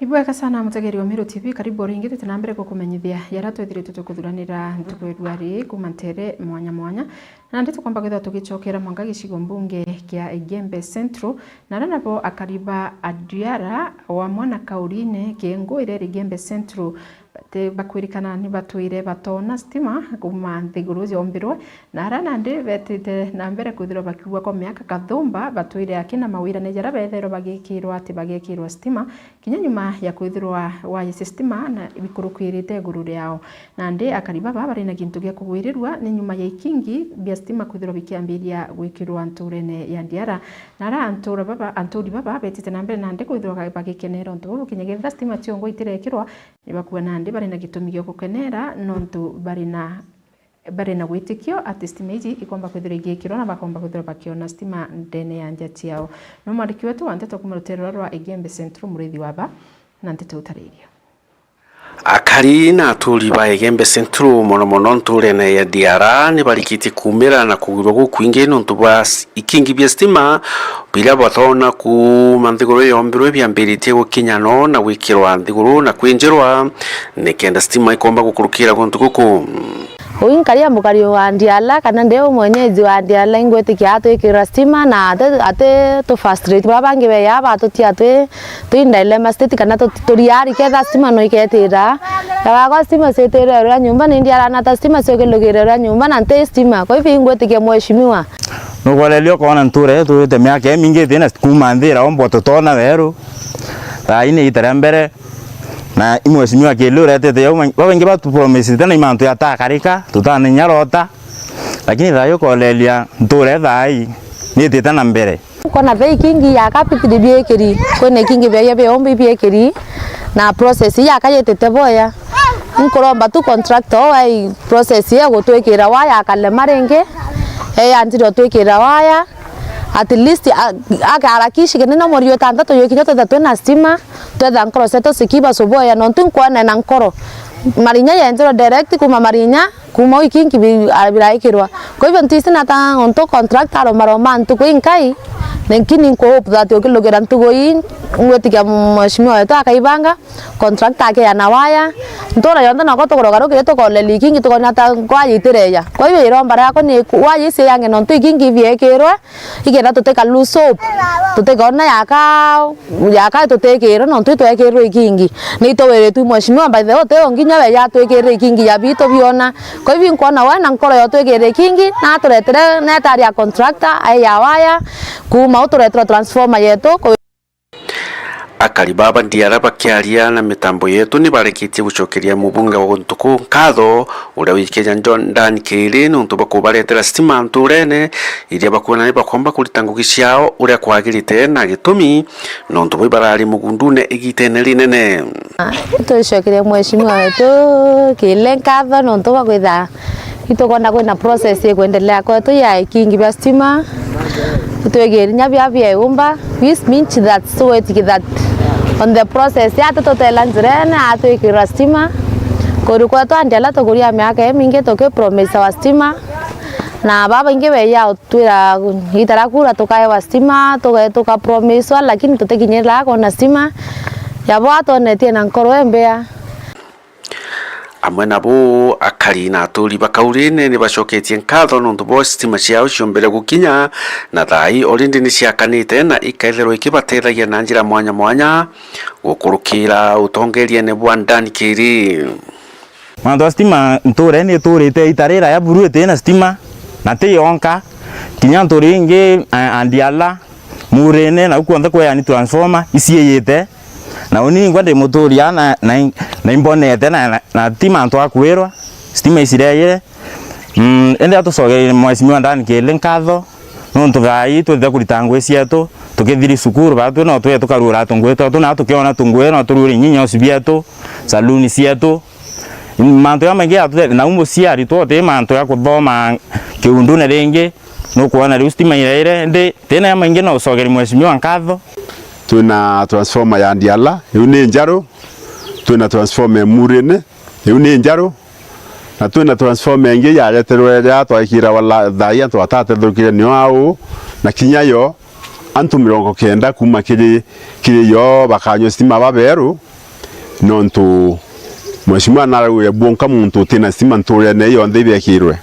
Ibwega sana mutegeri wa Meru T V, karibu o ringi, tuti na mbere gukumenyithia jaria twithiritwe tukuthuranira ntuku ya rua ri kuma ntere mwanya mwanya. Nandi tukomba kwithirwa tugicokera mwanka gicigo mbunge kia Igembe Central, na aria nabo akari ba Adiara wamwe na Kaurine, Kiengo iria iri Igembe Central, bati-, bakwirikana ni batwire batoona stima kuma nthiguru yombirwe, na aria nandi betite na mbere kwithirwa bakiuga kwa miaka kathumba batwire akina mawirane jaria bethairwa bagikirwa ati bagekirwa stima, kinya nyuma ya kwithirwa waya cia stima na bikurukirite iguru riao. Nandi akari baba bari na gintu gia kugwirirua ni nyuma ya ikingi bia stima kwithirwa bikiambiria gwikirwa nturene ya Ndiara. Na aria antura baba, anturi baba betite na mbere nandi kwithirwa ga-, bagikenera untu bubu, kinya kethira stima ciongwa itirekirwa, ni bakuuga nandi bari na gitumi gia gukenera nontu bari na bari na witikio ati stima iji ikomba kwithirwa igiikirwa na bakomba kwithirwa bakiona stima ndene ya nja ciao. No mwandiki wetu wa nteto kuma rutere rwa Igembe Central, Muriithi wa Ba, na nteto utariiria. Akari na aturi ba Igembe Central, mono mono nturene ya Diara, ni barikitie kuumira na kugirwa gukwingi nontu bwa s-, ikingi bia stima biria batona kuuma nthiguru yombirwe biambiritie gukinya no na gwikirwa nthiguru na kwinjirwa, nikenda stima ikomba gukurukira guntu guku. Uu nkari ya mukari wa Ndiala, kana ndi u mwenyeji wa Ndiala, ingwitikia atwikira stima na ati, ati tu frustrate baria bangi beya batutia twi, twi in dilemma state, kana tu, turiari ketha stima no iketira. Yagakwa stima ciitire uria nyumba, ni Ndiala na ta stima ciukilugire uria nyumba, na nti stima. Kwa hivyo ingwitikia mheshimiwa. Nukwelelia ukoona ntura yetu twite miaka imingi itina kuuma nthira ombo tutona weru. Thaa ii ni ita ria mbere. Na i mheshimiwa Kili uretete jau, babaingi batupromisite na i mantu jatakarika, tutanenya rota, lakini thaa ii ukoleria ntura ii thaa ii niitite na mbere. Nkona thaa ikingi yaka bitiri biekiri, kwina ikingi biagia biombi biekiri, na process ii yaka yitite boya. Nkuromba tu contractor o ai process ya gutwikira waya akalema ringi, eyanjire utwikira waya, at least a-, akaharakishi kindi no mweri jwa itantatu jwikinya twetha twina stima, twetha nkoro cietu cikiba subuhi ya, nontu nkwona na nkoro. Marinya yenjirwe direct kuuma Marinya, kuuma wiki nki bi-, a-, biraikirwa. Kwa hivyo ntisi nata untu contractor aromaroma ntuku inkai, lakini nku hope that ukilugira ntuku ii, ngwitikia mheshimiwa wetu akaibanga, contractor akeana waya, ntura yonthe nako tukuroga rukiri tukoleria ikingi tukona ta waya itireja. Kwa hivyo iromba riakwa ni ku-, waya iciange nontu ikingi ibiekirwe, ikenda tutika lose hope, tutikona yaka, yaka tutikirwe nontu itwekirwe ikingi. Ni itwiritwe mheshimiwa, by the way, uti o nginya we yatwikirire ikingi ya bitu biona. Kwa hivyo nkwona we na nkoro ya utwikirire ikingi, na aturetere netari ya contractor, ai ya waya, kuuma uturetera transformer yetu. Akari baba Ndiara bakiaria na mitambo yetu ni barikitie gucokeria mubunge wa guntu kuu nkatho, uria wi Kenya John Dan Kiri, niuntu bwa kubaretera stima nturene iria bakwona ni bakomba kurita ngugi ciao uria kwagirite na gitumi, niuntu bwi barari mugundune igitene rinene. Tucokeria mheshimiwa wetu Kiri nkatho niuntu bwa kwitha itukwona kwina process ikwendelea kwetu ya ikingi bia stima, itwikiri nya bia bia iumba, which means that, so it that on the process ya tututela njirene atwikira stima. Kuru kwetu Andiala tukuria miaka imingi tukipromisawa stima, na babaingi beya utwira itara kura tukaewa stima, tuge-, tukapromiswa, lakini tutikinyirira kwona stima. Yabo atwonetie na nkoro imbea. Amwe nabo akari na aturi ba Kaurine ni bacoketie nkatho nontu bwa sitima ciao ciombire gukinya, na thaa ii already ni ciakanite na ikaithirwa ikibatethagia na njira mwanya mwanya gukurukira utongeriene bwa Dan Kiri. Mantu a sitima nturene iturite ita riraya buru iti na sitima, na ti yonka, kinya nturi ingi, a-, Andiala, Murine, nau kwonthe kweani transformer iciiyite. Na uni ningwa ndi muturia na, na, na imbonete na, na, na ti mantu a kwirwa, sitima icireyire. Mm, indi atucokerie Mheshimiwa Dan Kili nkatho, nontu thaa ii twithire kurita ngui cietu, tukithiri cukuru, batwi no twie tukarura tungui twetu, na tukiona tungui no turure inyinya oci bietu, saluni cietu. Mantu jamaingi jatutethia, nau muciari tu uti mantu ja kuthoma kiundune ringi, nukwona riu sitima iraire, indi tina jamaingi no ucokerie Mheshimiwa nkatho. Twina transformer ya Ndiala, iu ni njaru. Twina transformer ya Murine, iu ni njaru. Na twina transformer ingi yareterwe riria twaikira wala thaa ii antu batatethukire nio au, na kinya yo antu mirongo kenda kuuma kiri, kiri yo bakanyua sitima baberu, nontu Mheshimiwa naraugire bwonka muntu utina sitima nturene yonthe ibekirwe.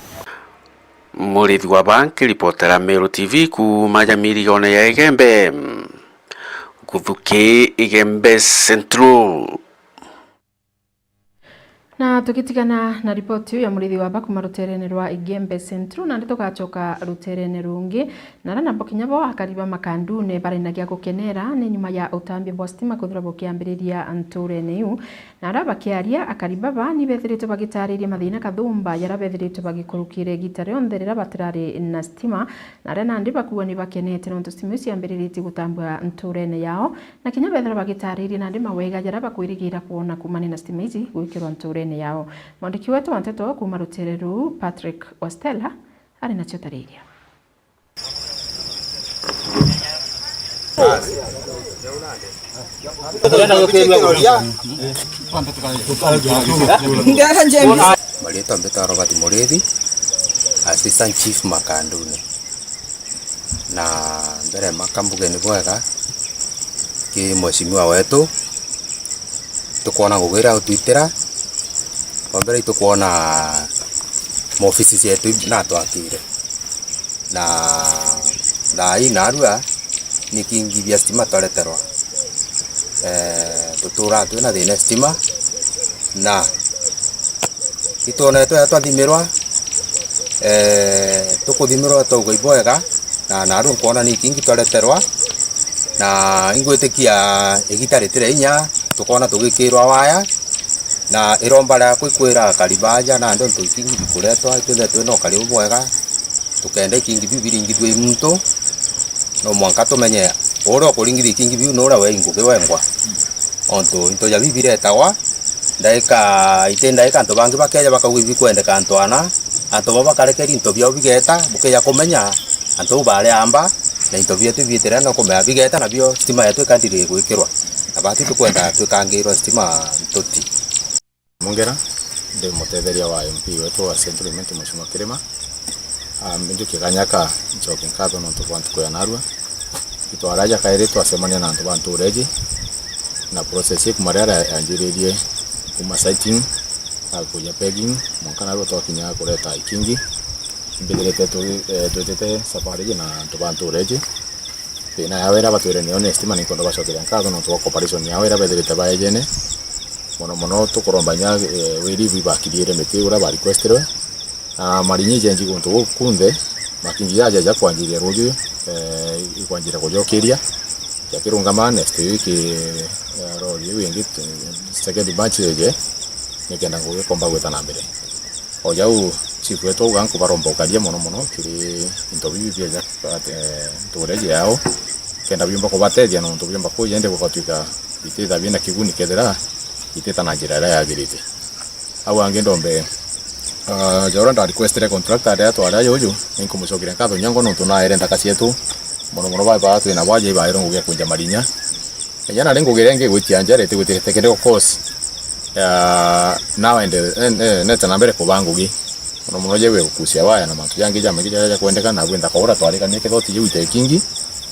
Murithi wa Banki, ripotera Meru T V kuuma Jamirigone ya Igembe, Guthuki, Igembe Central. Na tugitigana na ripoti iu ya Murithi wa Ba kuuma ruterene rwa Igembe Central, nandi tugacoka ruterene rungi, na aria nabo kinya bo akari ba Makandune barinagia gukenera ni nyuma ya utambia bwa stima kwithirwa bukiambiriria nturene iu. Na aria bakiaria, akari baba ni bethiritwe bagitariria mathina kathumba jaria bethiritwe bagikurukire igita rionthe riria batirari na stima, na aria nandi bakuuga ni bakenete nontu stima iu ciambiriritie gutambua nturene yao, na kinya bethira bagitariria nandi mawega jaria bakwirigira kwona kuumania na stima iji gwikirwa nturene yao. Mwandiki wetu wa nteto kuuma rutere ruu, Patrick Wastela, ari nacio tariria. Mariitwa mbitwa Robert Muriithi, Assistant Chief Makandune. Na mbere maka mbuge ni bwega ki mheshimiwa wetu, tukwona ngugi iria utwitira. Kwa mbere itukwona maofisi cietu natwakire, na thaa ii narua ni kingi bia stima twareterwa. Eh, tuturaa twina thina ya stima, na itwonetwe twathimirwa, eh, tukuthimirwa twauga ibwega, na naru nkwona ni ikingi twareterwa, na ingwitikia igita ritire inya, tukona tugikirwa waya, na iromba riakwa ikwira akari baja, nandi untu ikingi bikuretwa, itwithe twina ukari bubwega, tukenda ikingi biu biringithue i muntu, no mwanka tumenye uria ukuringithia ikingi biu ni uria wei ngugi wengwa. Ontu into ja biu biretagwa, ndaika, iti ndaika antu bangi bakeja bakauga ibikwendeka antu ana, antu bau bakarekeri into biao bigeta, bukeja kumenya antu bau bari amba, na into bietu biitire no kumenya bigeta, nabio stima yetu ikandiri gwikirwa. Na batu tukwenda twikangirwa stima ntuti. Mungera, ndi mutetheria wa M P wetu wa Central Imenti, Mheshimiwa Kirima. Ah, njukie kanya ka ncoke nkatho nontu bwa ntuku ya narua. Itwara ja kairi twacemania na antu ba ntuura iji, na process ii kuma riria yanjiririe kuma siting, ah, kuja pegging, mwanka narua twakinya kureta ikingi. Mbithirite tu-, eh, twitite safari iji na antu ba ntuura iji. Thina yao iria batwire niyo ni stima, na inkwenda bacokeria nkatho nontu bwa cooperation yao iria bethirite baejene. Mono mono tukuromba inya, eh, wiri bwibakiriire miti uria ba requestirwe. Na marinya ijenji guntu guu kunthe, makingi jaja ja kwanjiria ruuju, eh, ikwanjiria kujokiria. Jakirungama next week, eh, rori iu ingi, eh, second batch yeje, nikenda ngugi ikomba gwita na mbere. O jau chief wetu auga nkubaromba ukaria mono mono kiri into bibi bieja, eh, ntuura iji yao, kenda biumba kubatethia, nontu biumba kuja indi gugatwika bititha bina kiguni kethira bitita na njira iria yagirite. Au angi ndombe, ah, ja uria nda requestire contractor aria twari ajuju, ninkumucokeria nkatho nyangwa nontu naere nthaka cietu, mono mono baba twina bo aja ibairwe ngugi ya kwinja marinya. Inya nari ngugi iria ingi igwitia nja ri, itigwitia technical course ya now and, eh, eh, nete na mbere kuba ngugi. Mono mono jewe gukucia waya na mantu jangi jamaingi jaria jakwendeka, na bwintha kaura twarikanie kethira utiji gwita ikingi,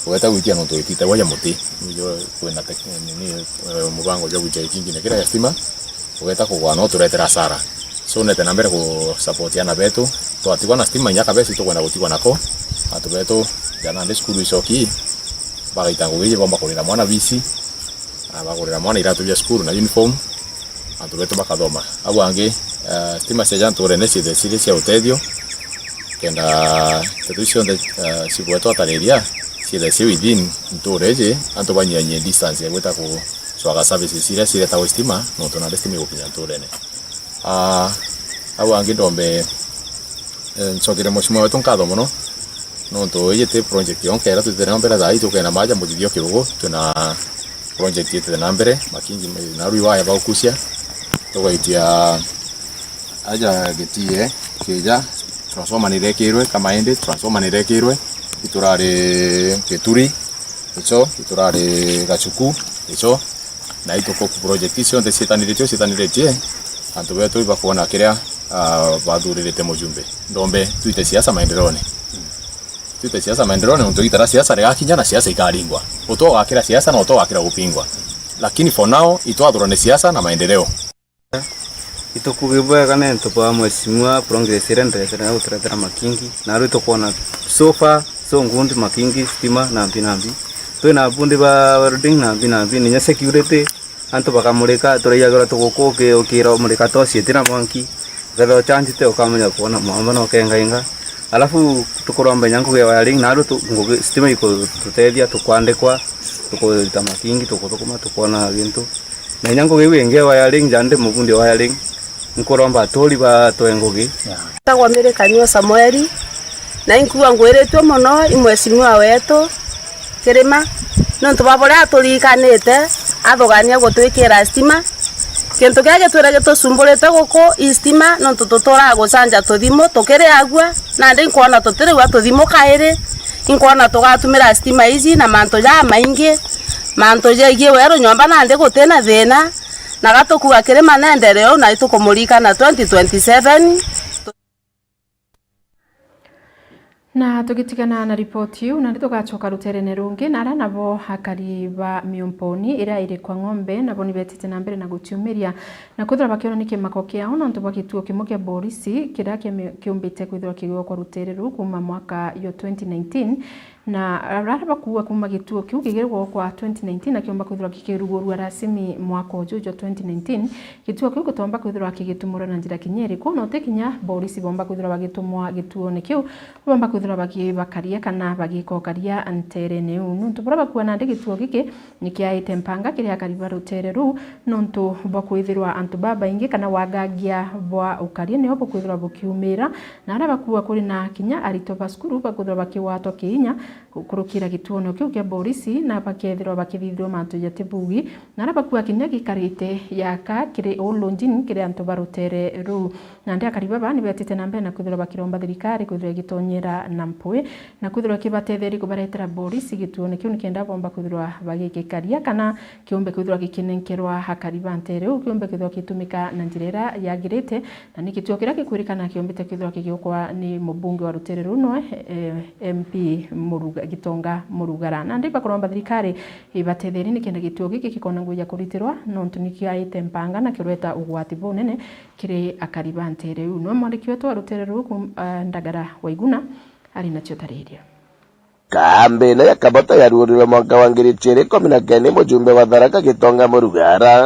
ugeta gwitia nontu witite waja muti. Nijo kwina tek-, nini, eh, mubango jwa gwita ikingi na kira ya stima, ugeta kugwa no turetera hasara. So nete na mbere ku support ana betu, twatigwa na stima inya kabeci tukwenda gutigwa nako, antu betu jana ndi cukuru icoki, bagaita ngugi iji bomba kurira mwana bisi, na bagurira mwana iratu bia cukuru na uniform, antu betu bakathoma. Au angi, eh, stima cia ja ntuurene ciithe ciri cia utethio, kenda nteto icio cionthe, eh, cibwetwa atariria, ciithe ci within ntuura iji, antu banyihanyihie distance ya gwita kucwaga services iria ciretagwa stima, nontu nandi stima igukinya ntuurene. Ah, au angi ndombe, eh, ncokere mheshimiwa wetu nkatho mono, nontu iji ti project yonka iria twitire na mbere thaa ii tukena maja muthithio kirugu, twina project itite na mbere, makingi na rui waya baukucia, tugaitia aja Gitie, Kija, transformer nirekirwe, kama indi transformer nirekirwe, iturari Gituri, icho, iturari Gachuku, icho, na ituko project cionthe cietaniritie, cietaniritie, antu betu ibakwona kiria, ah, bathuririte mujumbe. Ndombe twite siasa maendeleone. Twite siasa maendeleone, nontu igita ria siasa rigakinya na siasa ikaringwa. Utu ugakira siasa na utu ugakira gupingwa. Lakini for now, itwathurane siasa na maendeleo. Itukugi bwega ni antu ba mheshimiwa progress iria ndetere na guturetera makingi. Na riu tukwona so far, so good, makingi, stima, na mbi na mbi. Twina bundi ba welding na mbi na mbi, ninya security, antu bakamurika, turaiyagirwa tuguku uki-, ukira umurika toci itina mwanki, ukethirwa uchanjite ukamenya kwona mwamba na ukengainga. Alafu tukuromba inya ngugi ya wiring, na andu tu-, ngugi stima ikututethia, tukwandikwa, tukuruta makingi, tukuthukuma, tukwona gintu. Na inya ngugi iu ingi ya wiring, ja ndi mubundi wa wiring, nkuromba aturi batwe ngugi. Tagwa Mary Kanyua Samueli, na inkuua ngwiritue mono i mheshimiwa wetu Kirima, nontu bwa buria aturikanite, athugania gutwikira stima. Kintu kiria gitwire gitucumburite guku i stima, nontu tuturaga gucanja tuthimu tukiriagua, nandi nkwona tutiriua tuthimu kairi, inkwona tugatumira stima iji na mantu jamaingi. Mantu jegie weru nyomba nandi gutina thina, na gatukua kiri manendereo na itukumurikana twenty twenty-seven. Na tugitigana na ripoti iu, nandi tugacoka ruterene rungi, na aria nabo akari ba Miomponi iria iri kwa Ng'ombe, nabo ni betite na mbere na guciumiria na kwithirwa bakiona ni kimako kiao nontu bwa gituo kimwe kia borisi kiria kiumbite kwithirwa kigwakwa rutere ruu kuuma mwaka yo twenty nineteen, na aria bakuuga kuuma gituo kiu kigirwa gwakwa twenty nineteen na kiumba kwithirwa gikirugurua rasimi mwaka uju jwa twenty nineteen, gituo kiu gitomba kwithirwa kigitumurwa na njira kinya iriku, na uti kinya borisi bomba kwithirwa bagitumwa gituone kiu, bomba kwithirwa bagibakaria kana bagikokaria nterene iu. Nuntu buria bakuuga nandi gituo giki ni kiaite mpanga kiri akari ba rutere ruu, nontu bwa kwithirwa antu babaingi kana wagangia bwa ukaria nio bukwithirwa bukiumira, na aria bakuuga kuri na kinya aritwa ba cukuru bakwithirwa bakigwatwa kiinya gukurukira gituono kiu kia borisi, na bakethirwa bakithithirwa mantu jatibugi, na aria bakuuga kinya gikarite yaka kiri uu lunjini kiri antu ba rutere ruu. Nandi akari baba ni betite na mbere na kwithirwa bakiromba thirikari kwithirwa igitonyera na mpwi, na kwithirwa ikibatetheria kubaretera borisi gituone kiu, nikenda bomba kwithirwa bagigikaria kana kiumbe kwithirwa gikinenkerwa akari ba ntere iu, kiumbe kwithirwa gitumika na njira iria yagirite, na ni gituo kiria gikwirikana kiumbite kwithirwa kigiukwa ni mubunge wa rutere ruu noe, eh, M P Muruga-, Gitonga Murugara. Nandi bakuromba thirikari ibatetherie nikenda gituo giki gikona ngugi ya kuritirwa, nontu ni kiaite mpanga na kirweta ugwati bunene kiri akari ba ntere iu. Nwe mwandiki wetu wa rutere ruu kum-, ah, Ndagara Waiguna ari nacio tariria. Kambi ino ya Kabota yarugurirwe mwaka wa ngiri ijiri ikumi na kenda ni mujumbe wa Tharaka Gitonga Murugara,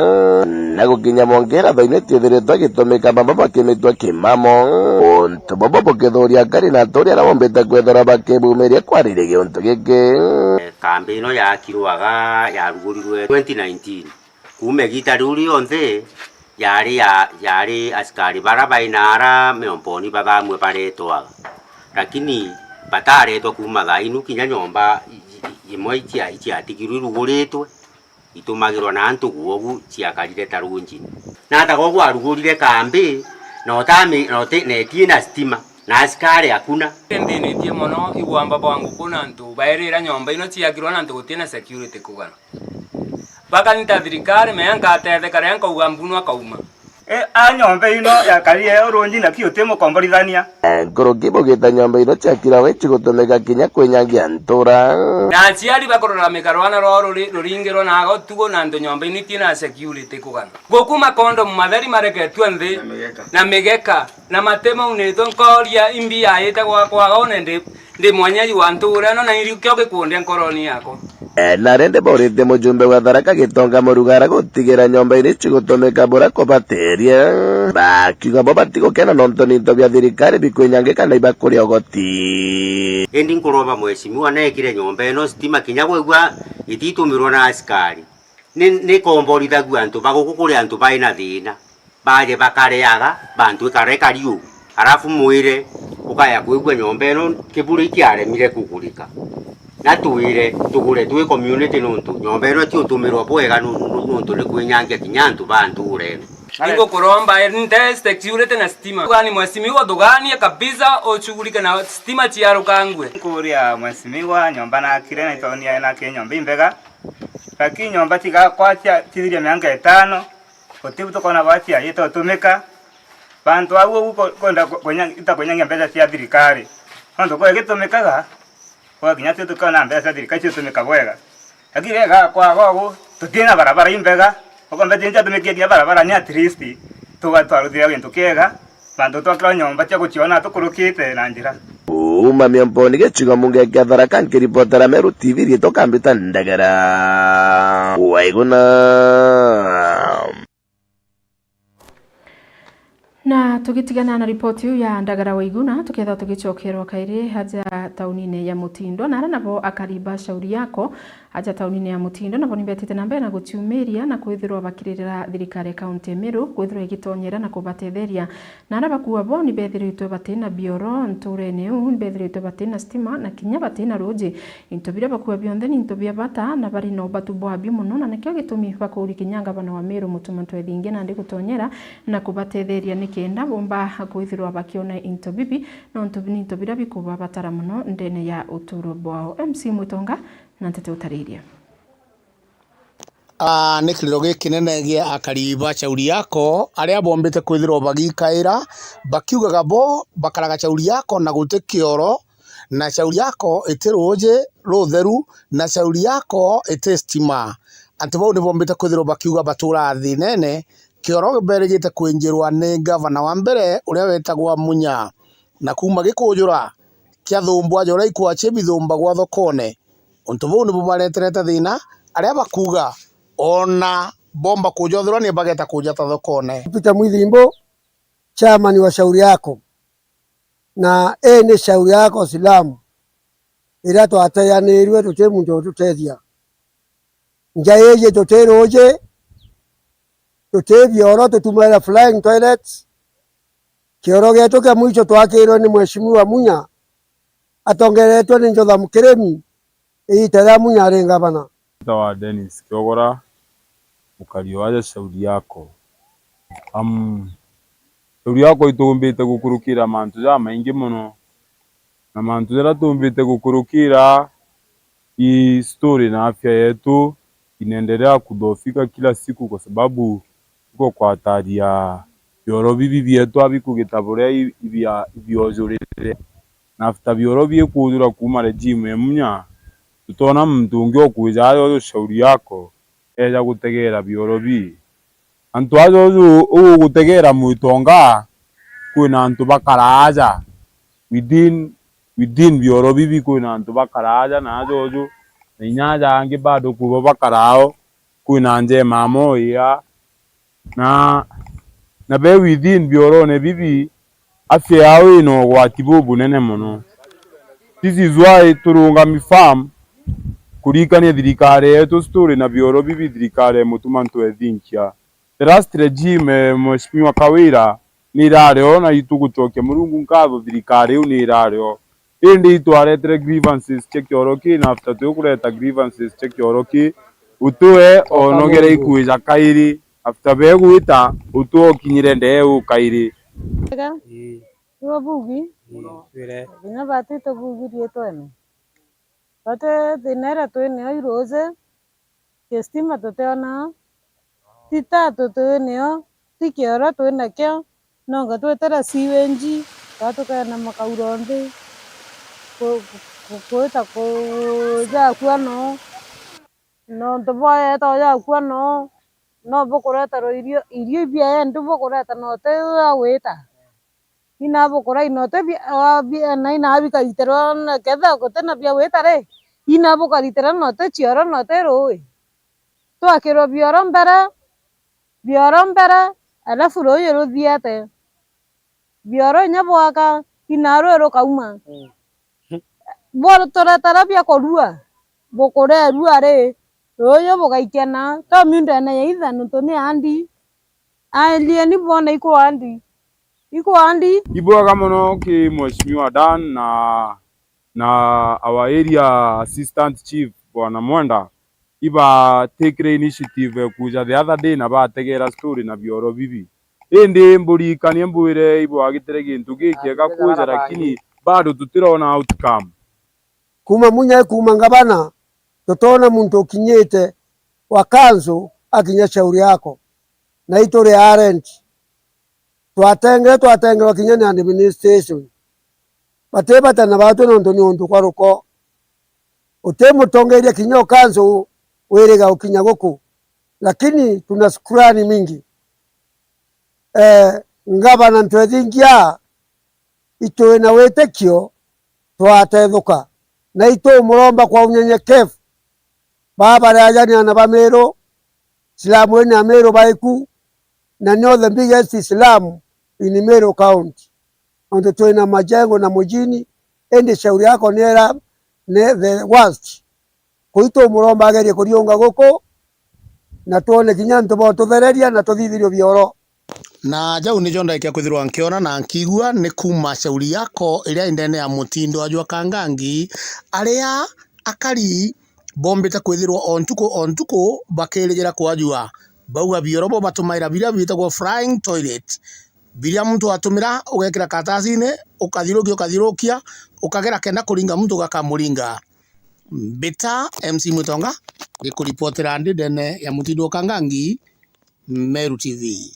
na gukinya mwanka ira thaino itiithiritwe igitumika, bamwe bakimitua kimamo. Untu bubu bukithuria akari na aturi aria bombite kwithirwa bakibumiria kwariria giuntu giki. Kambi ino yaakirwaga yarugurirwe twenty nineteen. Kuuma igiita riu rionthe, yari ya, yari asikari bara bai naara Miomponi bathamue baretwaga, lakini bataretwa kuuma thaa inu kinya nyomba i-, i-, imwe icia-, iciatigirwe iruguritwe, itumagirwa na antu gwogu ciakarire ta runjini. Na ata gwogu arugurire kambi, na utami-, na uti-, na itiina stima, na asikari akuna. Nthinitie mono, igwamba bwa nguku na antu bairira nyomba ino ciakirwa na antu gutina security kugana. Bakanita thirikari, mea nkatetheka, ria nkauga mbunu akauma. E, a nyomba ino yakarire urunji, naki uti mukomborithania. Nkuruki bugita nyomba ino ciakiragwa icigutumika kinya kwinyangia ntura. Na aciari bakurora mikarwana rwao ruri-, ruringirwa na aga utugo na antu nyomba ino itina security kugana. Guku makondomu matheri mareketue nthi. Na migeka. Na migeka. Na mate maunitwe, nkooria, imbi yaite gwakwa, one ndi, ndi mwenyeji wa ntuura ino, na irio kio gikundia nkoroni yakwa? E, na rindi boritie mujumbe wa Tharaka Gitonga Murugara gutigira nyomba iria icigutumika bura kubateria, bakiuga bo batigukena nontu ni into bia thirikari bikwinyangi kana ibakuria ugoti. Indi nkuromba mheshimiwa neekire nyomba ino stima kinya gwigua ititumirwa na asikari. Ni, ni komborithagua antu ba guku kuri antu bai na thiina. Baje bakareaga, bantu ikara ikari uu. Arafu mwire, ukaya kwigua nyomba ino kiburi ikiaremire kugurika. Na twire, tugure twi community nontu nyomba ino itiutumirwa bwega nu-, nu-, nontu ni kwinyangia kinya antu ba ntuura ino. Ningukuromba, nte security na stima. Ugani mheshimiwa, tuganie kabisa, ushughulike na stima ciarukangue. Nkuria mheshimiwa, nyomba nakire na itoni ya nakire nyomba imbega. Lakini nyomba cigakwa cia-, cithirie mianka itano, gutibu tukona bwa ciaite utumika. Bantu au ugu ku-, kwenda ku-, kunya-, ita kunyangia mbeca cia thirikari. Nontu kwe gitumikaga, kwa kinya tio tukona mbeca cia thirikari ciutumika bwega. Lakini gagakwa gogu, tutina barabara imbega. Ukombe tinja tumikie kinya barabara ni at least tugatwaruthira gintu kiega. Bantu twakirwa nyomba cia guciona tukurukite na njira. Kuuma Miomponi gicigo mbunge kia Tharaka, nkiripotera Meru T V, riitwa Kambita Ndagara Waiguna. Na tugitigana na ripoti iu ya Ndagara Waiguna, tukethirwa tugicokerwa kairi aja taunine ya Mutindwa, na aria nabo akari ba Shauri Yako, aja taunine ya Mutindwa nabo ni betite na mbere na guciumiria na kwithirwa bakiririra thirikari ya kaunti ya Meru kwithirwa igitonyera na kubatetheria. Na aria bakuuga bo ni bethiritwe batina bioro ntuurene iu, ni bethiritwe batina stima na kinya batina ruuji. Into biria bakuuga bionthe ni into bia bata na bari na ubatu bwabio mono, na nikio gitumi bakuuria kinya ngavana wa Meru Mutuma Ntwethingia nandi gutonyera na kubatetheria nikenda bomba kwithirwa bakiona into bibi, nontu ni into biria bikubabatara mono ndene ya uturo bwao. M C Mwitonga na nteto utariria. Ah, ni kiriro gikinene gia akari ba Shauri Yako, aria bombite kwithirwa bagikaira, bakiugaga bo bakaraga Shauri Yako na guti kioro, na Shauri Yako iti ruuji rutheru, na Shauri Yako iti stima. Antu bau ni bombite kwithirwa bakiuga baturaa thinene, kioro berigite kwinjirwa ni ngavana wa mbere uria wetagwa Munya, na kuuma gikujura kia thumbwa joria ikwachia bithumbagwa thokone. Untu buu nibu bareterete thina, aria bakuuga ona bomba kujothirwa ni bageta kujata thokone. Peter Mwithimbo, chairman wa Shauri Yako, na ii ni Shauri Yako Silamu, iria twateanirue tuti muntu ututethia. Nja iji tuti ruuji, tuti bioro, tutumaira flying toilets. Kioro gietu kia mwicho twakirwe ni Mheshimiwa Munya, atongeretwe ni Jotham Kirimi, iita ria Munya ari ngavana. Mbitawa Dennis Kiogora, mukari wa aja Shauri Yako. Am, Shauri Yako itumbite gukurukira mantu jamaingi mono, na mantu jaria tumbite gukurukira, hii story na afya yetu inaendelea kudhoofika kila siku, kwa sababu tuko kwa hatari ya bioro bibi bietu abikugita buria i-, ibia-, ibiojurire. Na after bioro biikujura kuuma regime ya Munya, tutona muntu ungi ukwija aja uju Shauri Yako eja gutegera bioro bii. Antu aja uju ugutegera mwitonga, kwina antu bakaraa aja within, within bioro bibi, kwina antu bakaraa aja na aja uju, na inya aja angi bado kubo bakarao, kwina njema amo iga, na, na be within biorone bibi, afya yao ina ugwati bubunene mono. This is why turungami firm kurikania thirikari yetu story na bioro bibi thirikari ya Mutuma Ntwethinkia. The last regime, eh, Mheshimiwa Kawira, ni irari o, na itugucokia Murungu nkatho, thirikari iu ni irari o. Indi itwaretere grievances cia kioro ki, na after twi kureta grievances cia kioro ki, utue onogere ikwija kairi. After begwita, utue ukinyire ndee u kairi. Ega. Ii. Iwe bugi? Ii, twire. Kinya bati tubugi rietwene. Bati thina iria twi nio iruuji, kistima tutiona, ti tatu twi nio, ti kioro twi nakio, nonga twetera sewage, kaa tukeena makauro nthi, ku-, ku-, ku-, kwita kujakua noo. Nontu bwaeta ujakua noo, no bukureterwa irio, irio ibiaendi bukureta na uti ugwita. Ina bukurai na uti bia-, wa-, bia-, na ina bikaritira na ketha guti na bia gwita ri, ina bukaritira na uti cioro na uti ruui. Twakirwa bioro mbere, bioro mbere, alafu ruui ruthiete. Bioro inya bwaka, ina rui rukauma. Mm. Buturetera bia kurua, bukurerua ri, ruuyu bugaikia na to miundene ya itha nontu ni andi. Aelieni bwone iku andi. Iku andi. Ibwega mono ki Mheshimiwa Dan na, na our area assistant chief Bwana Mwenda. Ibatekire initiative kuja the other day na bategera story na bioro bibi. Indi mburikanie mbwire ibwagitire gintu gikiega kuja, lakini bado tutirona outcome. Kuuma Munya, kuuma ngavana, tutona muntu ukinyite wa kanzu akinya Shauri Yako. Na ituri a rent. Twatengere, twatengerwa kinya ni administration. Bati bata na batwi nontu ni untu kwa ruko. Uti mutongeria kinya ukanzu wiriga ukinya guku. Lakini tuna shukrani mingi. Eh, ngavana Ntwethingia, itwi na witikio twatethuka. Na itumuromba kwa unyenyekevu. Baba bari ajani ana ba Meru, Silamu ini a Meru baiku, na nio the biggest Islam in Meru County. Nontu twina majengo na mujini, indi Shauri Yako ni era ni the worst. Kwitu muromba agerie kuriunga guku, na twone kinya antu botuthereria na tuthithirio bioro. Na jau nijo ndaikia kwithirwa nkiona na nkiigua ni kuuma Shauri Yako iria indene ya mutindo wa jwa Kangangi, aria akari bombite kwithirwa o ntuku o ntuku bakirigira kwajua. Bauga bioro bo batumaira biria biitagwa flying toilet. Biria muntu atumira, ugekira karatasiine, ukathiurukia, ukathiurukia, ukagera kenda kuringa muntu ugakamuringa. Mbita M C Mwitonga, ngikuripotera ndi ndene ya Mutindo Kangangi, Meru T V.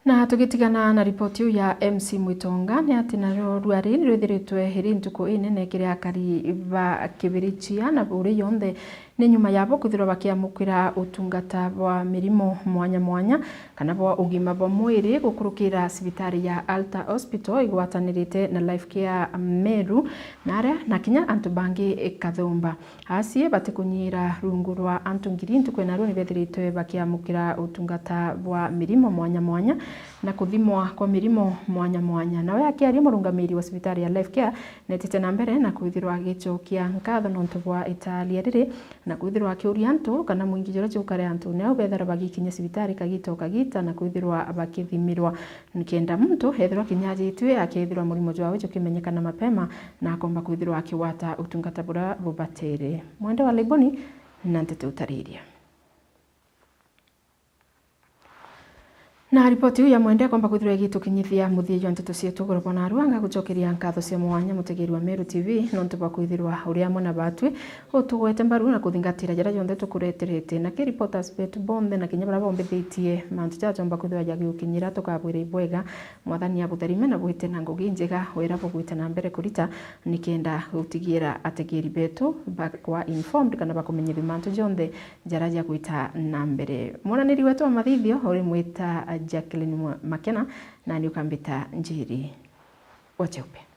Na tugitigana na ripoti iu ya M C Mwitonga, ni ati nario ruari ni rwithiritwe iri ntuku inene kiri akari ba Kibirichia na buri yonthe ni nyuma yabo kwithirwa bakiamukira utungata bwa mirimo mwanya mwanya kana bwa ugima bwa mwiri gukurukira cibitari ya Alta Hospital igwatanirite na Life Care Meru na aria na kinya antu bangi Kathumba. Acie batikunyira rungu rwa antu ngiri ntuku ya narua ni bethiritwe bakiamukira utungata bwa mirimo mwanya mwanya na kuthimwa kwa mirimo mwanya mwanya. Nawe akiaria, murungamiri wa cibitari ya Life Care netite na mbere na kwithirwa agicokia nkatho nontu bwa italia riri na kwithirwa akiuria antu kana mwingi juria jukare antu niau bethira bagikinya cibitari kagita o kagita na kwithirwa bakithimirwa, nikenda muntu ethirwa kinyajitue akethirwa murimo jwawe jukimenyekana mapema na akomba kwithirwa akigwata utungata buria bubatere. Mwende wa Laiboni na nteto utariria. Na ripoti iu ya Mwende ikomba kwithirwa igitukinyithia muthia jwa nteto cietu. Goro bwa narua, ngagucokeria nkatho cia mwanya mutegeri wa Meru T V nontu bwa kwithirwa uri amwe na batwi, utugwete mbaru na kuthingatira jaria jonthe tukureterete. Na ki reporters betu bonthe na kinya baria bombithitie mantu jaria jomba kwithirwa jagiukinyira, tukabwira ibwega. Mwathani abutharime na bwite na ngugi njega wira bugwite na mbere kurita, nikenda gutigira ategeri betu bakwa informed kana bakumenyithua mantu jonthe jaria jagwita na mbere. Mwonaniri wetu wa mathithio urimwita Jacqueline Mwa-, Makena, nani ukambita Njiri wa Cheupe.